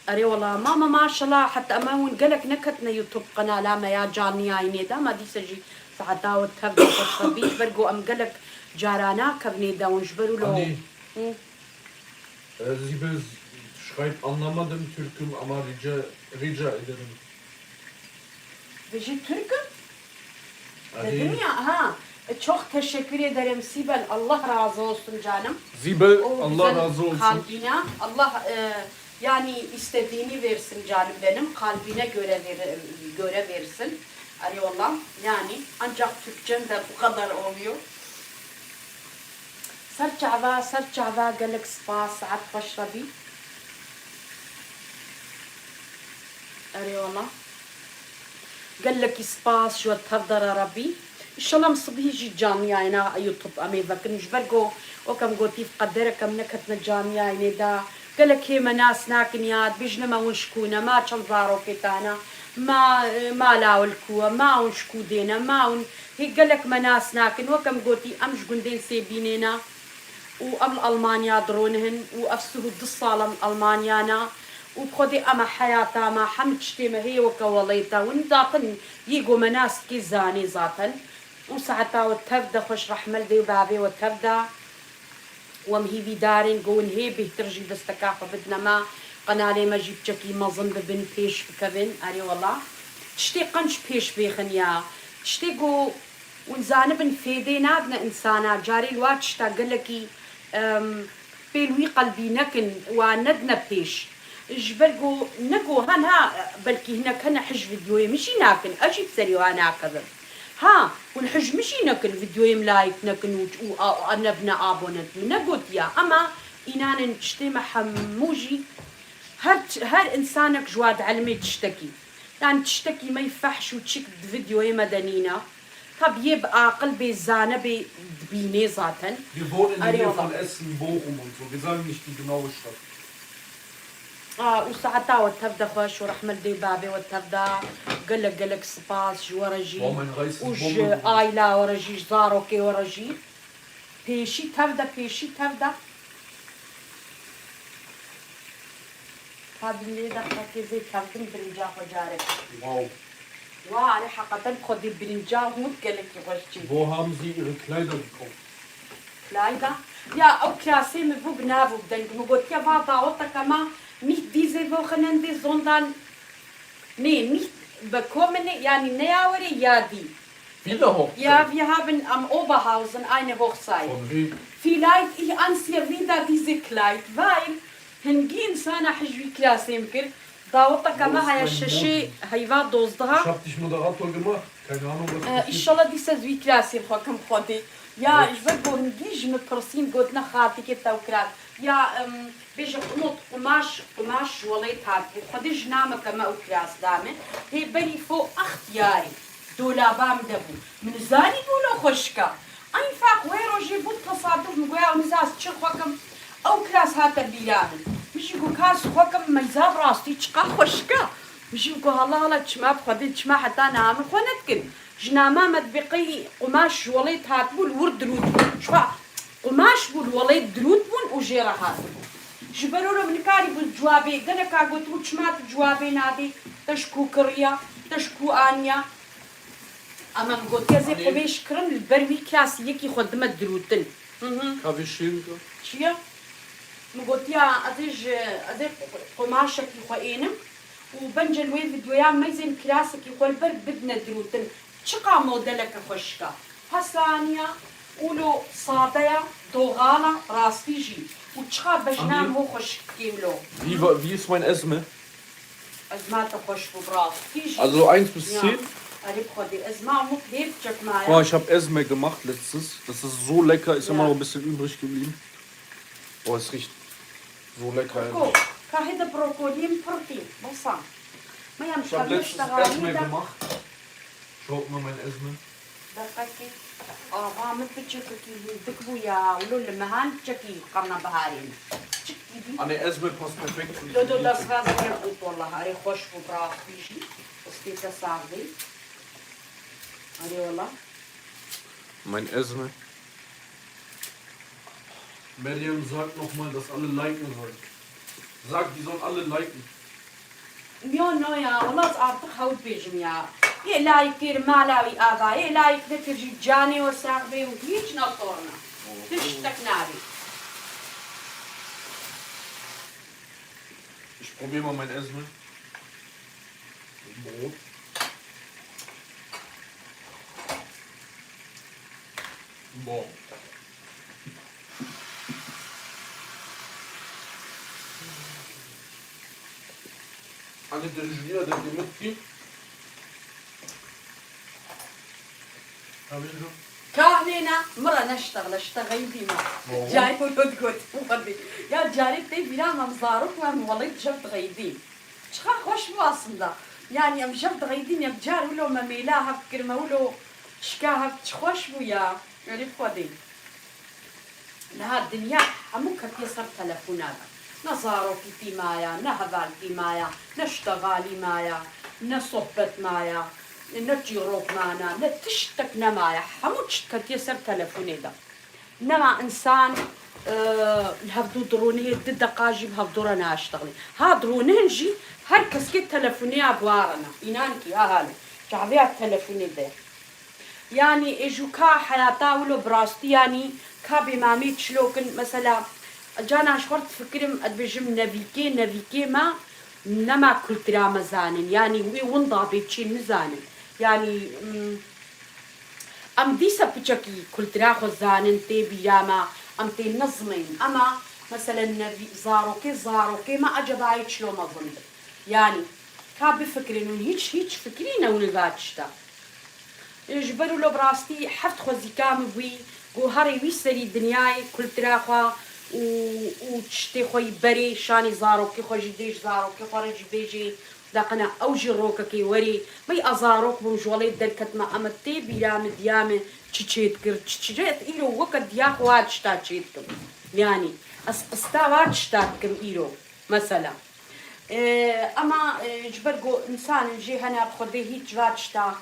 erê wala, mama maşallah, heta em hûn gelek neketine YouTube kanala me ya canliyayînê de, ma dîse jî saeta we tev de xweş re bî, ji ber ku em gelek cara nakevnê de hûn ji ber wilo. Anne. Hı. Äh, Sibel schreibt, anlamadım Türküm ama rica, rica ederim. Vêjî Türk im? Dedim ya, ha. Çok teşekkür ederim Sibel. Allah razı olsun canım. Sibel, Allah razı olsun. Kalbine, Allah, e, yani istediğini versin canım benim. Kalbine göre ver-, göre versin. Eyvallah. Yani ancak Türkçem de bu kadar oluyor. Ser çava, ser çava, gelek spas, saet xweş re bî. Erê wala. Gelekî spas ji we tev de re Rebî. Înşallah em sibhî jî canliyayêna YouTube em ê vekin. Ji ber ku wek em gotî, qederek em neketine canliyayênê de. Gelek hê me nas nakin ya, dibêjin me hûn ji ku ne, ma çend zarokê tane, ma, ma lawil ku e, ma hûn ji ku dê ne, ma hûn hê gelek me nas nakin. Wek em gotî, em ji gundên Sêbînê ne. Û em li Almanya dironin û ev sih û du sal em li Almanya ne û bi Xwedê em e heyata me, hemî tiştê me heye weke welêta win zaten yê ku me nas dikê zanê zaten. Û saeta we tev de xweş, rehme li dê û bavê we tev de. Û em hîvîdar in ku win hê bêhtir jî desteka xwe bidine me, qenalê me jî piçekî mezin bibin, pêş bikevin. Erê wela, tiştê qenc pêş bêxin ya. Tiştê ku Hûn zanibin fêdê nadine însana, carê li wa tişta gelekî, em, pêl wî qelbî nekin, wan nedine pêş. Ji ber ku ne ku han ha, belkî hinek hene hij vîdyoyê min jî nakin, ez jî bi serê wan nakevim. Ha, hûn hij min jî nekin, vîdyoyê min like nekin û, û a, a, nebine abone min negotiya. Ema înanin tiştê me hemû jî her, her însanek ji wa dielimê tiştekî. Yani tiştekî me yê fehş û çik di vîdyoyê me de nîne. Tabî yê bi aqil bê, zane bê, dibînê zaten. Wir wohnen in der Nähe von Essen, Bochum und so. Wir sagen nicht die genaue Stadt. A, û saeta we tev de xweş û rehme li dê û bavê we tev de. Gelek gelek spas ji we re jî. Û ji aîla we re jî, ji zarokê we re jî. Pêşî tev de, pêşî tev de. Ka din lê de qekê zê tevdim birinca xwe carek. Wow. Wa, erê heqeten xwedî birinca hûn gelekî xweş çî. Wo haben Sie Ihre Kleider gekauft? Kleider? Ya, ew kirasê min bû bi nav û bi deng. Min gotiye va daweteke me nicht diese Wochenende, sondern Nê, nicht bekommene, yani ne ya were ya dî. Viele Hochzeiten. Ja, wir haben am Oberhausen eine Hochzeit. Von wem? Vielleicht ich anziehe wieder diese Kleid, weil hingî însana hij wî kirasê min kir. Daweteke me heye şeşê heyva dozdeha. Ich hab dich Moderator gemacht. Keine Ahnung, was passiert. Ee, inşallah dîse ez wî kirasê xwe kim Xwedê. Ya, ji ber ku hingî ji min pirsîn, gotine xaltîkê te ew kiras. Ya, em, Bêje Umut, qumaş, qumaş ji welêt hatibû. Xwedê ji nameke me ew kiras da min. Hê berî fo extiyarî dolaba min de bû. Min zanî bû lo xweşika. Einfach wê rojê bû tesaduf, min goya niza ez çi xwe kim. Ew kiras hate bîra min. Min jî got ka ez xwe kim meyza, bi rastî çiqa xweşika. Bijîm ku hala hala çima bi Xwedê çima heta niha min xwe nedikin. Ji nama me dibê qey qumaş ji welêt hatibû li wir dirût bûn. Çiqa qumaş bû li welêt dirût bûn û jê re hatibû. Ji ber wilo min nikarîbû civabê, geleka gotibû çima tu civabê nadî, te ji ku kiriya, te ji ku aniya. Ama min gotiye ez ê Anî- qumêş kirim li ber wî kirasî yekî xwe dime dirûtin. Hı hı. Ka vê şêrî de. Çi ye? Min gotiya ez ê ji, ez ê qumaşekî xwe ênim û bence li wê vîdeoya meyzên kirasekî xwe li ber bidine dirûtin. Çiqa modeleke xweşik e. Pesaniya, wilo sade ye, doxal e, rastî jî. Û çiqa bejna Anî- ho xweşik dikê wilo. Wie, wa- wie ist mein Esme? Ezma te xweş bû, bi rastî jî. Also eins bis zehn? Erê bi Xwedê, ezma hemû hê biçek maye. Guck mal, ich hab Esme gemacht letztens. Das ist so lecker, ist immer noch ein bisschen übrig geblieben. Boah, es riecht so lecker. Ko, ka hê de brokoliyê min pir tî, basa. Me ya Ich hab letztens Esme gemacht. Schau mal mein Esme. Deqekî ava min piçekekî hindik bû ya, wilo li mehan çekî qerna biharê min. Çikî bî? Anne, Esme passt perfekt zu Do, do, das war sehr gut, wallah. Erê xweş bû, bi rastî jî. Destê te sax bî. Erê wallah. Mein Esme. Meryem, sag noch mal, dass alle liken sollen. Sag, die sollen alle liken. No, no ya, wela ez artık hew dibêjim ya. Yê layik kir, mala wî ava, yê layik nekir jî canê we sax bê û hîç netorne. Tiştek nabê. Ich probier mal mein Esme. Brot. Boah. Anne, diri jûlî de demir kî. Ka hêna min re neştexile, ji te xeydî me. Carê wilo digot, xwedî. Ya carê tê bîra me, em zarok me, em welê jev dixeydîn. Çiqa xweş bû aslında. Yani em jev dixeydîn, yek car wilo me mêla hev dikir, me wilo şika hev, çi xweş bû ya. Erê bi Xwedê. Niha dinya hemû ketiye ser telefona de. Ne zarokîtî maya, ne hevaltî maya, ne ştegalî maya, ne sohbet maya, ne çîrok mana, ne tiştek nemaye. Hemû tişt ketiye ser telefonê de. Nema însan, e, li hevdû dirûnihê du deqa jî bi hevdû re naştexilî. Ha dirûnihin jî her kesekê telefonê ya bi wa re ne. Înan kî ha hale. Çavê ya telefonê de. Yanî, ê jû ka heyata wilo bi rastî, yanî, ka bêmamê çilokin, mesela, cana ji xwe difikirim, ez dibêjim, nevîkê, nevîkê me, nema kultura me zanin. Yanî, wê winda bê çê nizanin. Yanî, mm, em dîsa piçekî kultura xwe zanin, tê bîra me, em tê nizmên. Ema, mesela, nevî-, zarokê, zarokê me, eceba yê çilo mezin bin. Yanî, ka bifikirin hûn hîç, hîç fikirî ne hûn li va tişta. Ji ber wilo bi rastî heft xwezîka min bûyî, ku herê wî serî dinyayê kultura xwe û, û tiştê xwe yî berê, şanî zarokê xwe jî dê ji zarokê xwe re jî bêjê, deqina ew jî rokekê werê. Mey ez zarok bûm ji welêt derketime, eme tê bîra min diya min çi çêdikir, çi, çi, ez îro weke diya xwe wa tişta çêdikim. Yanî, ez qista wa tişta dikim îro. Mesela. Ee, ema, e, ji ber ku însan in jê hene bi Xwedê hîç va tişta,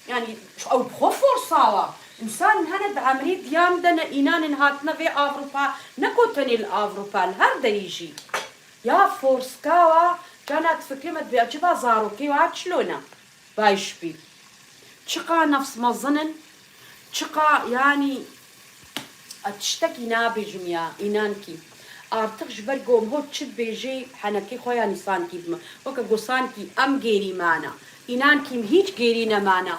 yanî ew bi xwe forsawa. Însan hene di emrê diya min de ne înan in hatine vê Avrupa, ne ku tenê li Avrupa, li her derî jî. Ya forska wa, cana difikirime dibê, ecêba zarokê wa çilo ne? Baş bî. Çiqa nefs mezin in, çiqa, yanî, ez tiştekî nabêjim ya, înan kî. Artık ji ber ku em ho çi dibêjê, henekê xwe ya nîsankî dime. Weke gosankî em gêrî mana. Înan kî em hîç gêrî nemana.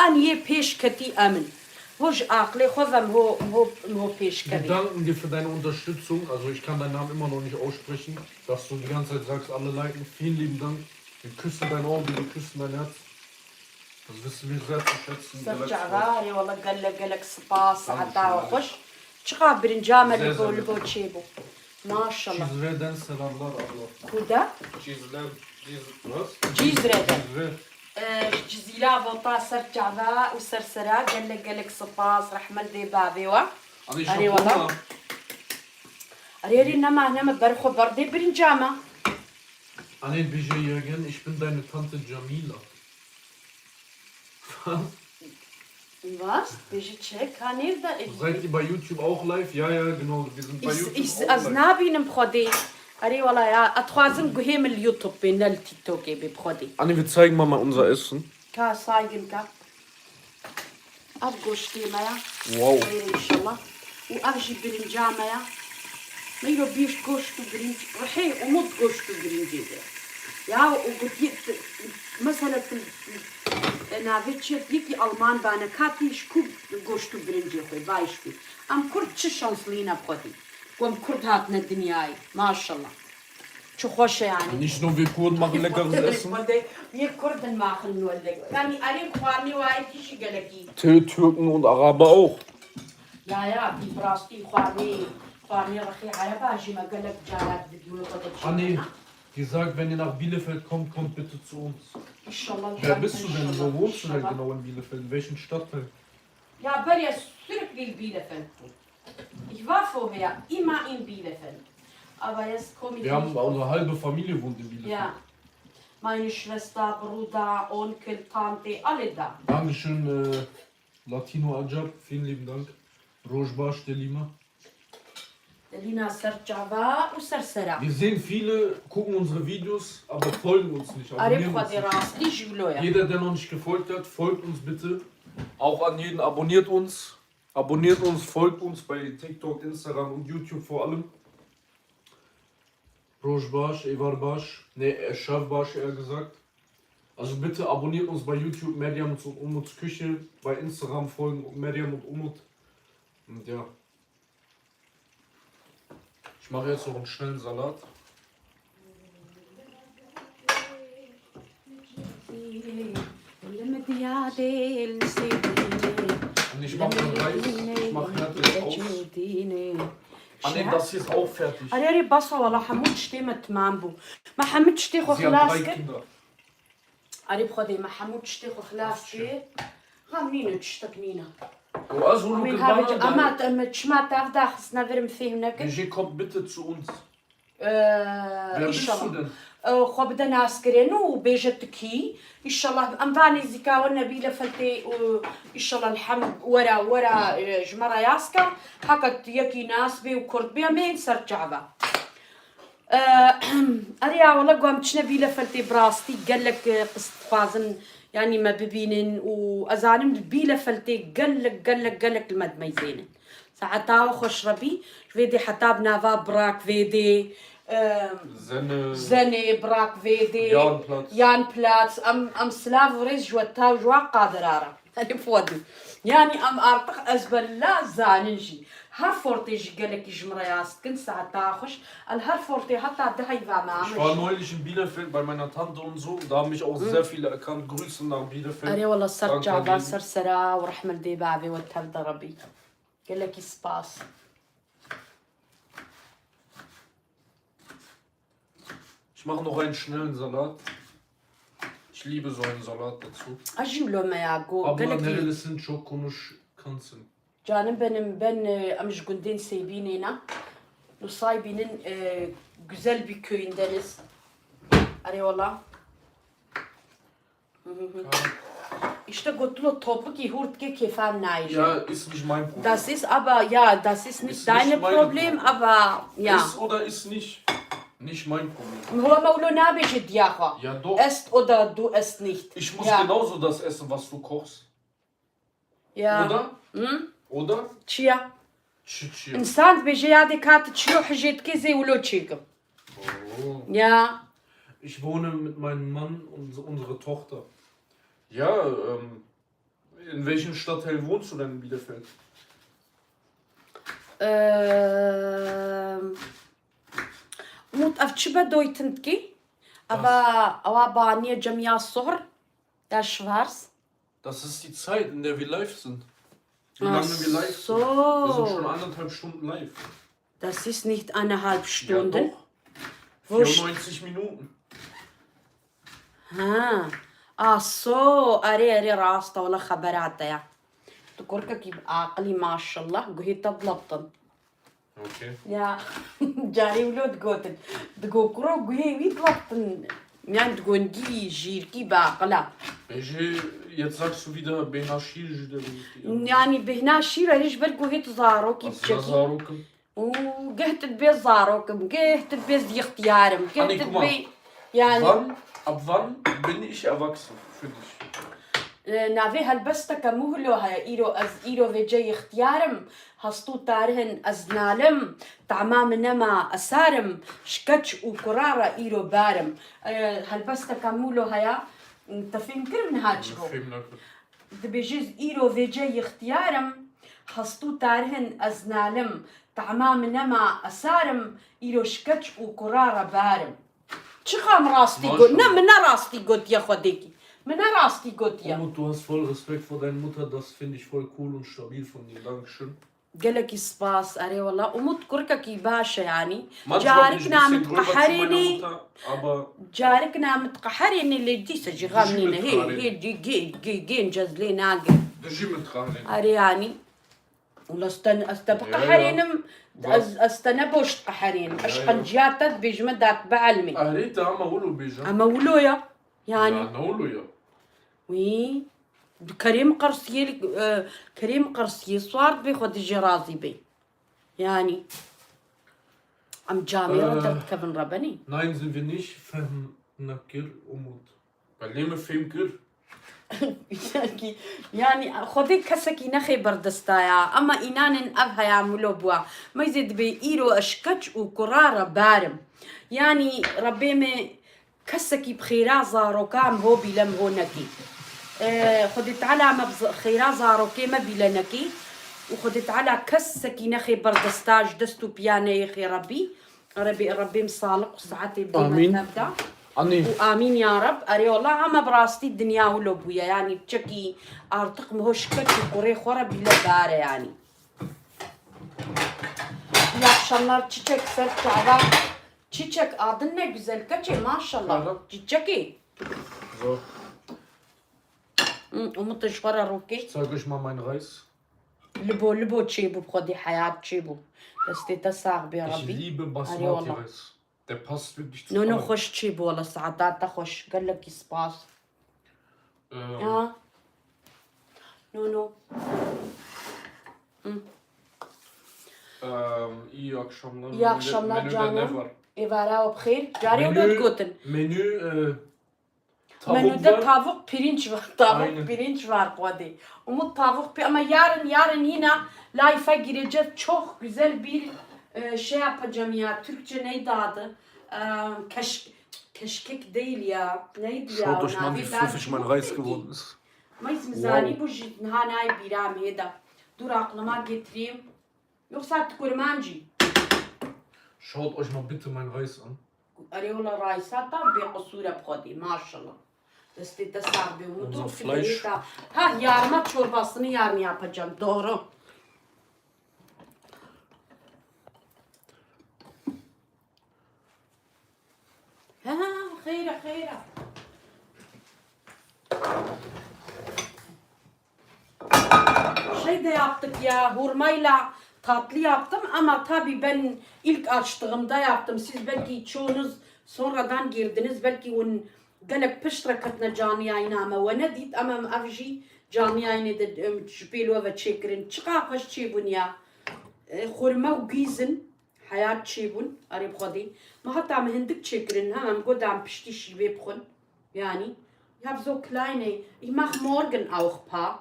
Em yê pêş ketî em in. Ho ji aqilê xwe ve em ho, em ho, em ho pêş kevî. Wir danken dir für deine Unterstützung. Also ich kann deinen Namen immer noch nicht aussprechen, dass du die ganze Zeit sagst, alle liken. Vielen lieben Dank. Wir küssen deine Augen, wir küssen dein Herz. Das wissen wir sehr zu schätzen. Ser çava, erê wala gelek gelek spas, heta we xweş. Çiqa birinca me li bo li bo çêbû. Maşallah. Cizre'den selamlar abla. Kuda? Cizre, Ciz-, was? Cizre'den. Cizre. Ee, ji Cizîra vota ser çava û ser sera gelek gelek spas, rehmet dê bavê we. Erê wala. Erê erê nema nema ber xwe berdê birinca me. Anne, bêje Yegen, ich bin deine Tante Jamila. Was? Bêje çi? Ka nêv de Seid ihr bei YouTube auch live? Ja, ja, genau. Wir sind bei Ich, YouTube ich, auch ez live. Nabînim Xwedê. Erê wala ya, ez dixwazim guhê min li YouTube bê, ne li TikTokê bê bi Xwedê. Anne, wir zeigen Mama unser Essen. Ka saygin ka. Ev goştê me ya. Wow. Xêr inşallah. Û ev jî birinca me ya. Me îro bîst goşt û birinc. Rihê Umut goşt û birincê de. Ya û gotiye t-, mesela tu, e, navê çi yekî Alman bane katî ji ku goşt û birincê xwe vayiştî. Em Kurd çi şanslî ne bi Xwedî. Ku em Kurd hatine dinyayê. Maşallah. Çi xweş e yani. Nicht nur wir Kurden machen leckeres Essen. Wir Kurden machen nur lecker. Yani erê xwarinê wayekî jî gelekî. Tür-, Türken und Araber auch. Ya ya, bi rastî xwarinê, xwarinê rexê Ereba jî me gelek carat videoya xwe de Anne, çêkirina. Die sagt, wenn ihr nach Bielefeld kommt, kommt bitte zu uns. İnşallah. Wer bist du denn? Wo wohnst du denn İnşallah. Genau in Bielefeld? In welchem Stadtteil? Ya, ben ja sürekli in Bielefeld. Ich war vorher immer in Bielefeld. Aber jetzt komme ich Wir haben, nicht. Unsere halbe Familie wohnt in Bielefeld. Ja. Meine Schwester, Bruder, Onkel, Tante, alle da. Dankeschön, äh, Latino Ajab, vielen lieben Dank. Roj baş, Delima. Delina ser çava û ser sera. Wir sehen, viele gucken unsere Videos, aber folgen uns nicht. Erê Abonnieren uns Xwedê nicht. Rastî jî wilo ya. Jeder, der noch nicht gefolgt hat, folgt uns bitte. Auch an jeden, abonniert uns. Abonniert uns, folgt uns bei TikTok, Instagram und YouTube vor allem. Roj baş, Evar baş, ne, Eşav baş eher gesagt. Also bitte abonniert uns bei YouTube, Meryem und Umuts Küche, bei Instagram folgen Meryem und Umut. Und ja. Ich mache jetzt noch einen schnellen Salat. Und ich mache den Reis, ich mache Herd jetzt aus. Ah ne, das hier ist auch fertig. Erê erê, basa wala hemû tiştê me timam bû. Me hemû tiştê xwe Sie hat xilas drei kir. Kinder. Erê bi Xwedê me hemû tiştê xwe xilas kir. Xam nîne, tiştek nîne. O ez hûn Amîn kirbana Habic, da. Ama em çima te ev daxistine vir em fêhm nekin. Bêjê kommt bitte zu uns. Ee, Wer bist du İnşallah. denn? Ee, xwe bide naskirin û bêje tu kî. İnşallah em va nêzîka we ne Bielefeldê û İnşallah elhem wera, wera, e, ji me re yaz ke. Heke tu yekî nas bê û Kurd bê, em ên ser çava. Ee, erê ya wele ku em çine Bielefeldê bi rastî gelek, e, qist dixwazin, yanî me bibînin û ez zanim li Bielefeldê gelek, gelek, gelek li me dimeyzênin. Saeta we xweş Rebî, ji vê dê heta bi nava Brak vê dê, e, Sene. Zenê, Brak vê dê, Jahnplatz. Jahnplatz, em, em silav û rêz ji we ta û ji we qadira re. Erê bi Xwedê. Yanî em artık ezberla zanin jî. Herfortê jî gelekî ji min re yaz dikin, saeta xweş. El Herfortê heta dehê va me Ich amiş. War neulich in Bielefeld bei meiner Tante und so, und da haben mich auch sehr viele erkannt. Grüße nach Bielefeld. Erê wala ser Danke, çava, Lili. Ser sera û rehmil dê bavê we tev de Rebî. Gelekî spas. Ich mache noch einen schnellen Salat. Ich liebe so einen Salat dazu. Ajî wilo me ya go. Abla Gelekî. Nerelisin, çok konuşkansın. Canım benim, ben, e, em ji gundên Sêbînê ne. Nusaybînin, e, güzel bir köyündeniz. Erê wala. İşte gotilo topikî hûr dike kêfan nayê. Ja, ist nicht mein Problem. Das ist aber, ja, das ist nicht Ist deine nicht mein Problem, Problem. Aber, ja. Ist oder ist nicht? Nicht mein Problem. Huwa me wilo nabêje diya xwe. Ja, doch. Est oder du est nicht. Ich muss Ja. Genauso das essen, was du kochst. Ya. Oder? Hı? Oder? Çiya? Çi çi? İnsan dibêje ya dê kat çiyo hijê dikê zê wilo çêkim. Oh. Ya. Ich wohne mit meinem Mann und unsere Tochter. Ja, ähm, in welchem Stadtteil wohnst du denn in Bielefeld? Ehm, Umut, ev çi bedoytin dikî? Eva, ewa baniye cem ya sohr. Der Schwarz. Das ist die Zeit, in der wir live sind. Wie Ach lange wir live so. sind. Wir sind schon anderthalb Stunden live. Das ist nicht eineinhalb Stunden. Ja, doch. Wo st- Vierundneunzig Minuten. Ha. Ah so. Erê, erê, rast e, wala xebera te ya. Tu kurkekî aqilî, maşallah, guhê te dilebtin. Okay. Ya, carê wilo digotin. Digo kuro guhê wî dilaptin. Yan digongî jîrkî baqila. Bêjê, jetzt sagst du wieder bêhna şîr ji de bî. Yani bêhna şîr erê ji ber guhê tu zarokî Aslında biçekî. Zarokim. Û geh tu dibê zarokim, geh tu dibê ixtiyarim, geh Hani tu kuma? dibê yani Wann, ab wann bin ich erwachsen für dich? E, navê helbesteke min wilo heye, îro ez îro vêce ixtiyarim, hestû tarihin ez nalim, tama min nema esarim, şikeç û kurara îro barim. E, helbesteke min wilo heye, te fêm kir niha çi bû? Film nakır. Dibêje ez îro vêce ixtiyarim, hestû tarihin ez nalim, tama min nema esarim, îro şikeç û kurara barim. Çiqa min rastî got? Ne, Maşallah. Min ne rastî gotiye xwedêkî. Min ne rastî gotiye. Umut, du hast voll Respekt vor deiner Mutter, das finde ich voll cool und stabil von dir. Dankeschön. Gelekî spas, erê wela. Umut kurkekî baş e yani. Manchmal bin ich ein Carikna bisschen min gröber zu meiner diqeherênî, Mutter, aber carikna min diqeherênî lê dîsa jî xem Dijî nîne. Hê, mitqeherî. Hê, gê, gê, gê, gênc ez lê nagim. Dijî mitqeherî. Erê yani. Wela ez te, ez te Ya, ya. biqeherênim, Bak. ez, ez te ne boş diqeherênim. Ya, ya. Eşqenciya te dibêjime dat bielmî. Ehrî te ama wilo bêje. Ama wilo ya. Yani. Ya ne wilo ya? Wî, kerêm qersiyê, e, kerêm qersiyê swar bê xwe dijî razî bê. Yani. Em camê re Ee. derdikevin rebenî. Nein, sind wir nicht. Fehm nakir Umut. Belê min fêm kir. Yani, Xwedê kesekî nexê berdesta ya. Ama înanin ev heya wilo bûa. Meyzê dibê îro ez şikeç û kurara barim. Yani, Rebê me kesekî bi xêra zaroka em ho bîle em ho nekî. Ee, Xwedê Teala me bi z-, xêra zarokê me bîle nekî. Û Xwedê Teala kesekî nexê berdesta ji dest û piya neyê xê Rebî. Rebî, Rebî em saliq û saetê bidê me Amîn. tevda. Anî. Û amîn ya Reb. Erê wela ama bi rastî dinya wilo bûye. Yani çekî artık mi ho şikeç û kurê xwe re bîle bare yani. İyi akşamlar Çiçek, ser çava. Çiçek adın ne güzel keçê maşallah. Çava. Çiçekî. So, Hı, Umut ji xwe re rokê. ich zeig euch mal meinen Reis. Libo, libo çêbû, bi Xwedê heyat çêbû. Destê te sax bê Ich Rebî. liebe Erê Basmati wela. Reis. Der passt wirklich zu No, no, allem. xweş çêbû wela, saeta te xweş. Gelekî spas. Ähm, Ha? No, no. ähm, iyi akşamlar. İyi akşamlar Menüde ne canım. var? Êvara we bi xêr. Carê Menü- wilo digotin. Menü, e, tavuk Menüde var. Tavuk pirinç var. Tavuk Aynen. Pirinç var Xwedê. Umut tavuk pi ama yarın, yarın yine life'a gireceğiz. Çok güzel bir e, şey yapacağım ya. Türkçe neydi adı? E, keş, keşkek değil ya. Neydi ya? Schaut euch mal, Navê wie daha fluffig mein çabuk Reis değil ki. Geworden ist. Meyz mizani Wow. Bu jî niha nayê bîra min hêda. Dur aklıma getireyim. Yoksa tu kurmancî. Schaut euch mal bitte meinen Reis an. Erê wela raysa ta bê qisûr e bi Xwedê, maşallah. Destê te sax bê. Umut Unser û Fleisch. Fidayê ta. Ha, yarma çorbasını yarın yapacağım, doğru. Ha, xeyr e, xeyr e. Şey de yaptık ya, hurmayla tatlı yaptım ama tabii ben ilk açtığımda yaptım. Siz belki çoğunuz sonradan girdiniz, belki hûn gelek piştre ketine canlı yayına me we nedît, ama em ev jî canlı yayınê de em ji pêl we ve çêkirin. Çiqa xweş çêbûn ya. E, xurme û gîzin. Heyat çêbûn, erê bi Xwedê. Me heta min hindik çêkirin, ha, em got em piştî şîvê bixwin. Yani, ich hab so kleine, ich mach morgen auch paar,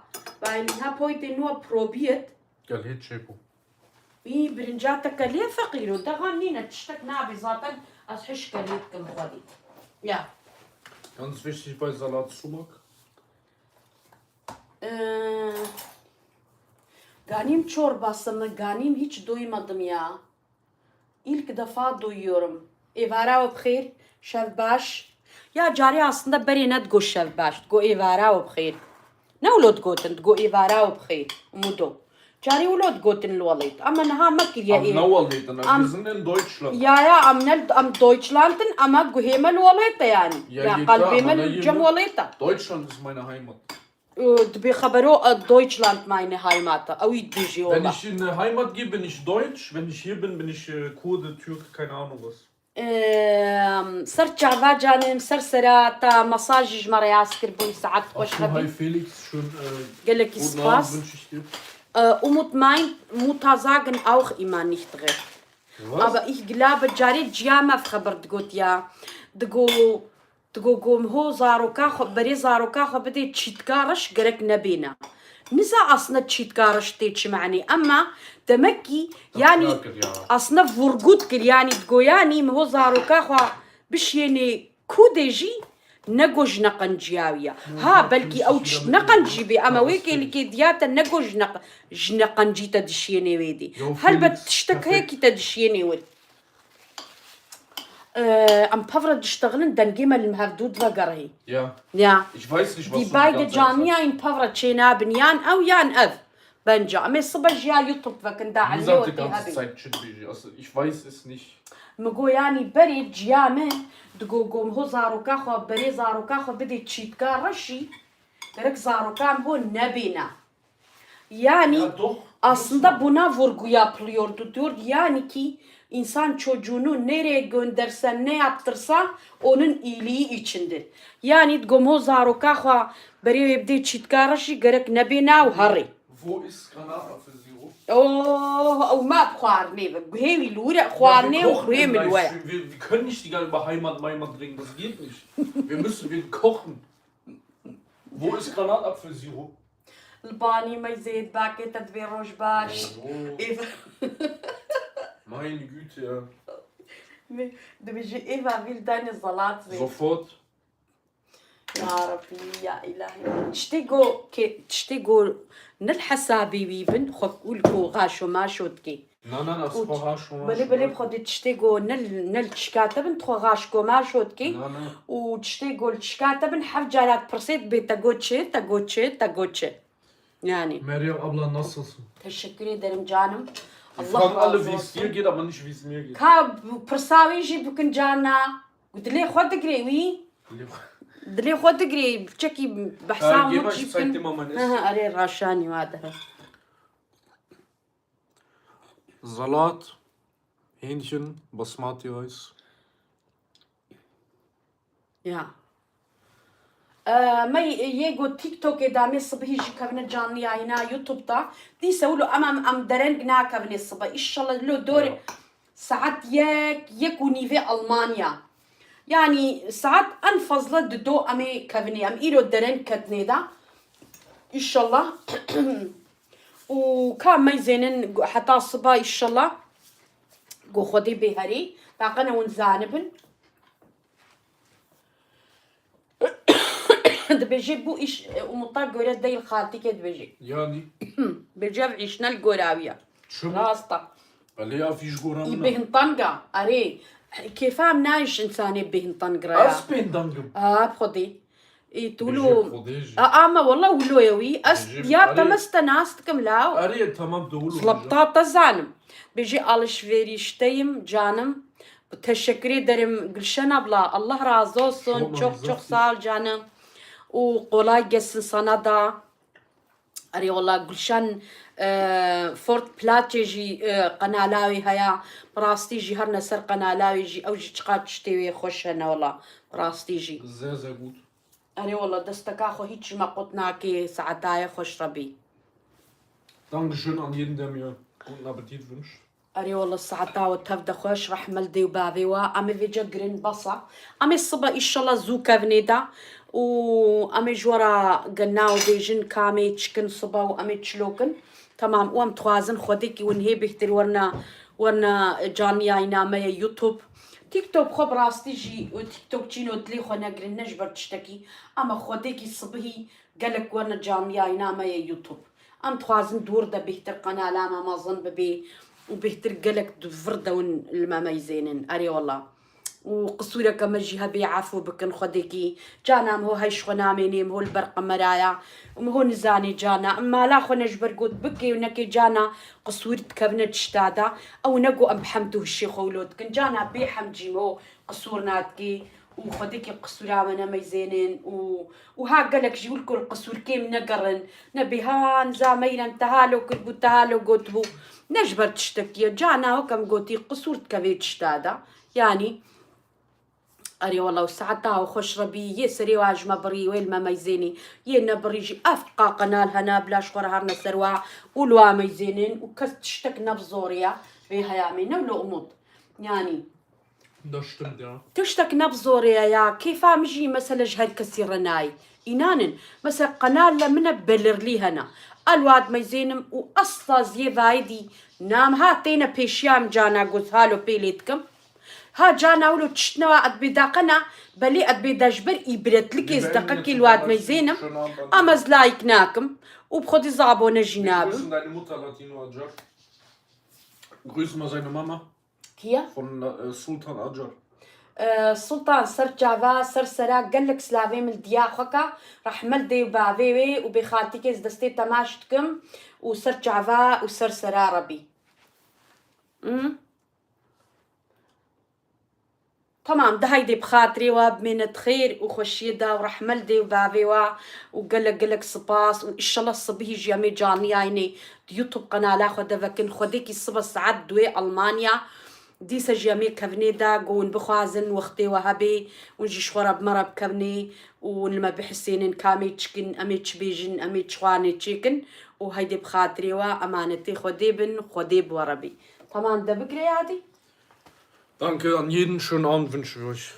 weil ich hab heute nur probiert. Gel hê çêbû. Wî birinca te ke lê feqîr o, dexa nîne, tiştek nabe zaten, ez hişke lê dikim Xwedê. Ya. Ganz wichtig bei Salat Sumak. Ee, ganîm çorbasını, ganîm hiç doymadım ya. İlk defa duyuyorum. Êvara we bi xêr, şev baş. Ya carê aslında berê ne digo şev baş, digo êvara we bi xêr. Ne wilo digotin, digo êvara we bi xêr. Umudo. Carê wilo digotin li welêt. Ama niha me kiriye Am ê. ne welêtin, Am- wir sind in Deutschland. Ya ya, am ne, am Deutschlandin, ama guhê me li welêt e yani. Ya, Ya, yeta, qalbê ama me ne li cem yema- welêt e. Deutschland ist meine Heimat. Äh, dibê xebero, äh, Deutschland meine Heimat. Ew î dibêjî, Wenn wela. Ich in der Heimat gehe, bin ich Deutsch. Wenn ich hier bin, bin ich äh, Kurde, Türke, keine Ahnung was. Ehm, ser çava canim, ser sera ta mesajî ji me re yaz kiribûn, saet xweş Ach du, hi hebî. Felix, schön. Äh, Gelekî guten Abend spas. Wünsche ich dir. Äh, Umut mein, Mutter sagen auch immer nicht re. Was? Aber ich glaube, carê ciya me xeber digot ya. Digo, digo gom ho zaroka xwe, berê zaroka xwe bidê çîtka reş gerek nebêne. Niza aslında çîtka reş tê çi manê. Ama demek ki yani Takrar kir ya. aslında vurgut kir yani digo yani mi ho zaroka xwe bişiyênê kûdê jî nego ji neqenciya wî ya. Ha, belkî ew çi neqencî bê, ama wê kêlikê diya te nego ji neq-, ji neqencî te dişiyênê wê dî. Yo, Helbet Felix, tiştek perfekt. Heye ki te dişiyênê wê. Ee, em pevre diştexilin dengê me li me hevdû divegerihî. Ja. Ya. Ich weiß nicht, was Dî du die bay de ganze Zeit sagst. Camiya in pevre çênabin yan ew yan ev. Bence. Em ê sibe ji ya YouTube vekin da Wie elmê gesagt, die wekî ganze hebin. Zeit Çin Biji. Also, ich weiß es nicht. Mi go yani berê ciya min digo gom ho zaroka xwe berê zaroka xwe bidê çîtka reşî. Gerek zaroka min ho nebêne. Yani Ya doch, aslında buna vurgu yapılıyordu. Diyordu yani ki insan çocuğunu nereye gönderse ne yaptırsa onun iyiliği içindir. Yani digo mi ho zaroka xwe berê wê bidê çîtka reşî gerek nebêne û herê. Wo ist Granatapfelsirup? Oh, ew me bi xwarinê ve. Guhê wî li wir e, Ja, xwarinê wir û kochen guhê im min li we ye. Livestream. Wir, wir können nicht die ganze über Heimat, Meimat reden. Das geht nicht. Wir müssen, wir kochen. Wo ist Granatapfelsirup? Li banî meyzê dibakê te dibê roj baş. Oh, Eva. Meine Güte. Dibêjî Eva vîl dane zelat zê. Sofort. Ya Rabbi, ya ilahi. Tiştê go ke, tiştê go ne li hesabê wî bin, xwe û li ku xaşo maşo dikê. Na, na, na, Û spa ha şoma. Belê, belê, bi xwe dê tiştê go ne li, ne li çika te bin, tu xwe xaşko maşo dikê. Na, na. Û tiştê go li çika te bin, heft cara dipirsê dibê te go çi, te go çi, te go çi. Yani. Meryem abla, nasılsın? Teşekkür ederim canım. Wir Allah fragen alle, razı wie es dir olsun. Geht, aber nicht, wie es mir geht. Ka pirsa wî jî bikin carna. Dilê xwe digirê wî. Dilê xwe digirê, çekî behsa Ha, hemû gêma çî jî bikin. saytê mama ne? Hı hı, erê raşanî wa de. Salat, Hähnchen, Basmati Reis. Ya. Ee, me yê got TikTokê da me sibihî jî kevine canlı yayına YouTube'da. Dîse wilo em, em, em dereng nakevine sibe. İnşallah lo dor Ya. Saet yek, yek û nîvê Almanya. Yani saet en fazla di do em ê kevinê. Em îro dereng ketinê de. İnşallah. Û ka meyzênin heta siba inşallah. Go Xwedê bê herî. Taqene hûn zanibin. Dibêje bu iş, e, umuta göre değil, xaltîkê dibêje. Yani. Bêje ev îş ne li gora wî ye. Çi? Rast e. Belê ya fîş gora Î min. bêhintanga. Erê. Kêfa em nayîş insanê bêhintang raya. Ez bêhintangim. A, bi Xwedê. Î tu Bêje lo. Xwedê jî. A, ama wala wilo ye wî. Ez Bêje ya erê. Te mest te nas dikim law. Erê, tamam, doğru. Zlapta te zanim. Bêje alışverişteyim canım. Teşekkür ederim Gülşen abla. Allah razı olsun. Çok Çok güzel. Çok sağ ol canım. Û kolay gelsin sana da. Erê wala Gülşen, e, Ford Plaçê jî, e, qenala wê heye. Bi rastî jî her ne ser qenala wê jî ew jî çiqas tiştê wê xweş hene wala. Bi rastî jî. Sehr, sehr gut. Erê wala desteka xwe hîç ji me qut nake, saeta ye xweş Rebî. Dankeschön an jeden, der mir guten Appetit wünscht. Erê wala saeta we tev de xweş, rehme li dê û bavê we. Em ê vêca girin basa. Em ê sibe îşallah zû kevnê de û em ê ji we re gel naw bêjin ka em ê çikin sibe û em ê çilo kin. Temam û em dixwazin Xwedêkî win hê bêhtir werna, werna canliyayîna me ye YouTube. TikTok xwe bi rastî jî û TikTok çîno dilê xwe negirin ne ji ber tiştekî. Ama Xwedêkî sibihî gelek werna canliyayîna me ye YouTube. Em dixwazin dûr de bêhtir qenala me mezin bibê û bêhtir gelek di vir de win li me meyzênin. Erê wala. Û qisûreke me jî hebê efû bikin Xwedêkî. Cana em ho heyş xwe namênê, em ho li ber qemeraya. Em ho nizanê cana. Em mala xwe ne ji ber got bikê û nekê cana qisûr dikevine tişta de. Ew ne got em bi hemd û hişê xwe wilo dikin. Cana bê hemd jî em ho qisûr nadikê. û xwedekî qisûra me nemeyzênin û û ha gelek jî wilkul qisûrkêm negerin. Nebê ha niza meyrem te halo kirbû, te halo gotibû. Ne ji ber tiştekî ye. Cana weke min gotî qisûr dike vê tişta de. Yanî, erê wela û saeta xweş Rebî, yê serê wa ji me birî, wê li me meyzênî, yê nebirî jî ev qa qenal hene, bila ji xwe re herine ser wa û li wa meyzênin û kes tiştek ne bi zorê ye. Vê heyamê ne wilo umut. Yanî, Das stimmt, ja. Tiştek ne bi zorê ye ya. Kêfa min jî mesela ji her kesî re nayê. Înanin. Mesela qenal le min e belirlî hene. El wad meyzênim û esla ziyê vayê dî nam ha têne pêşiya min cana goz halo pê lê dikim. Ha cana wilo tiştine wa et bê daqena belê et bê de ji ber îbretlikê ez deqekê li wad meyzênim. Ama ez layik nakim. Û bi xwedî zabone jî nabim. Grüßen deine Mutter, Latino Acar. Grüß mal seine Mama. Kiye? Von äh, Sultan Acar. Ee, Sultan ser çava, ser sera gelek silavê min diya xwe ka, rehmet dê û bavê wê û bê xaltîkê ez destê temaş dikim û ser çava û ser sera Rebî. Hmm. Tamam, de haydê bi xatirê wa bimêne di xêr û xweşiyê de û rehmet dê û bavê wa û gelek gelek spas û inşallah sibihî jî em ê canliyayînê di YouTube qenala xwe de vekin. Xwedêkî sibe saet duê Almanya. Dîse jî em ê kevnê de ku hûn bixwazin wextê we hebê, hûn jî ji xwe re bi me re bikevnê û hûn li me bihisênin ka em ê çi kin, em ê çi bêjin, em ê çi xwanê çêkin û heydê bi xatirê we emanetê Xwedê bin, Xwedê bi we re bî. Tamam, de bigire yadî. Danke, an jeden schönen Abend wünsche ich euch.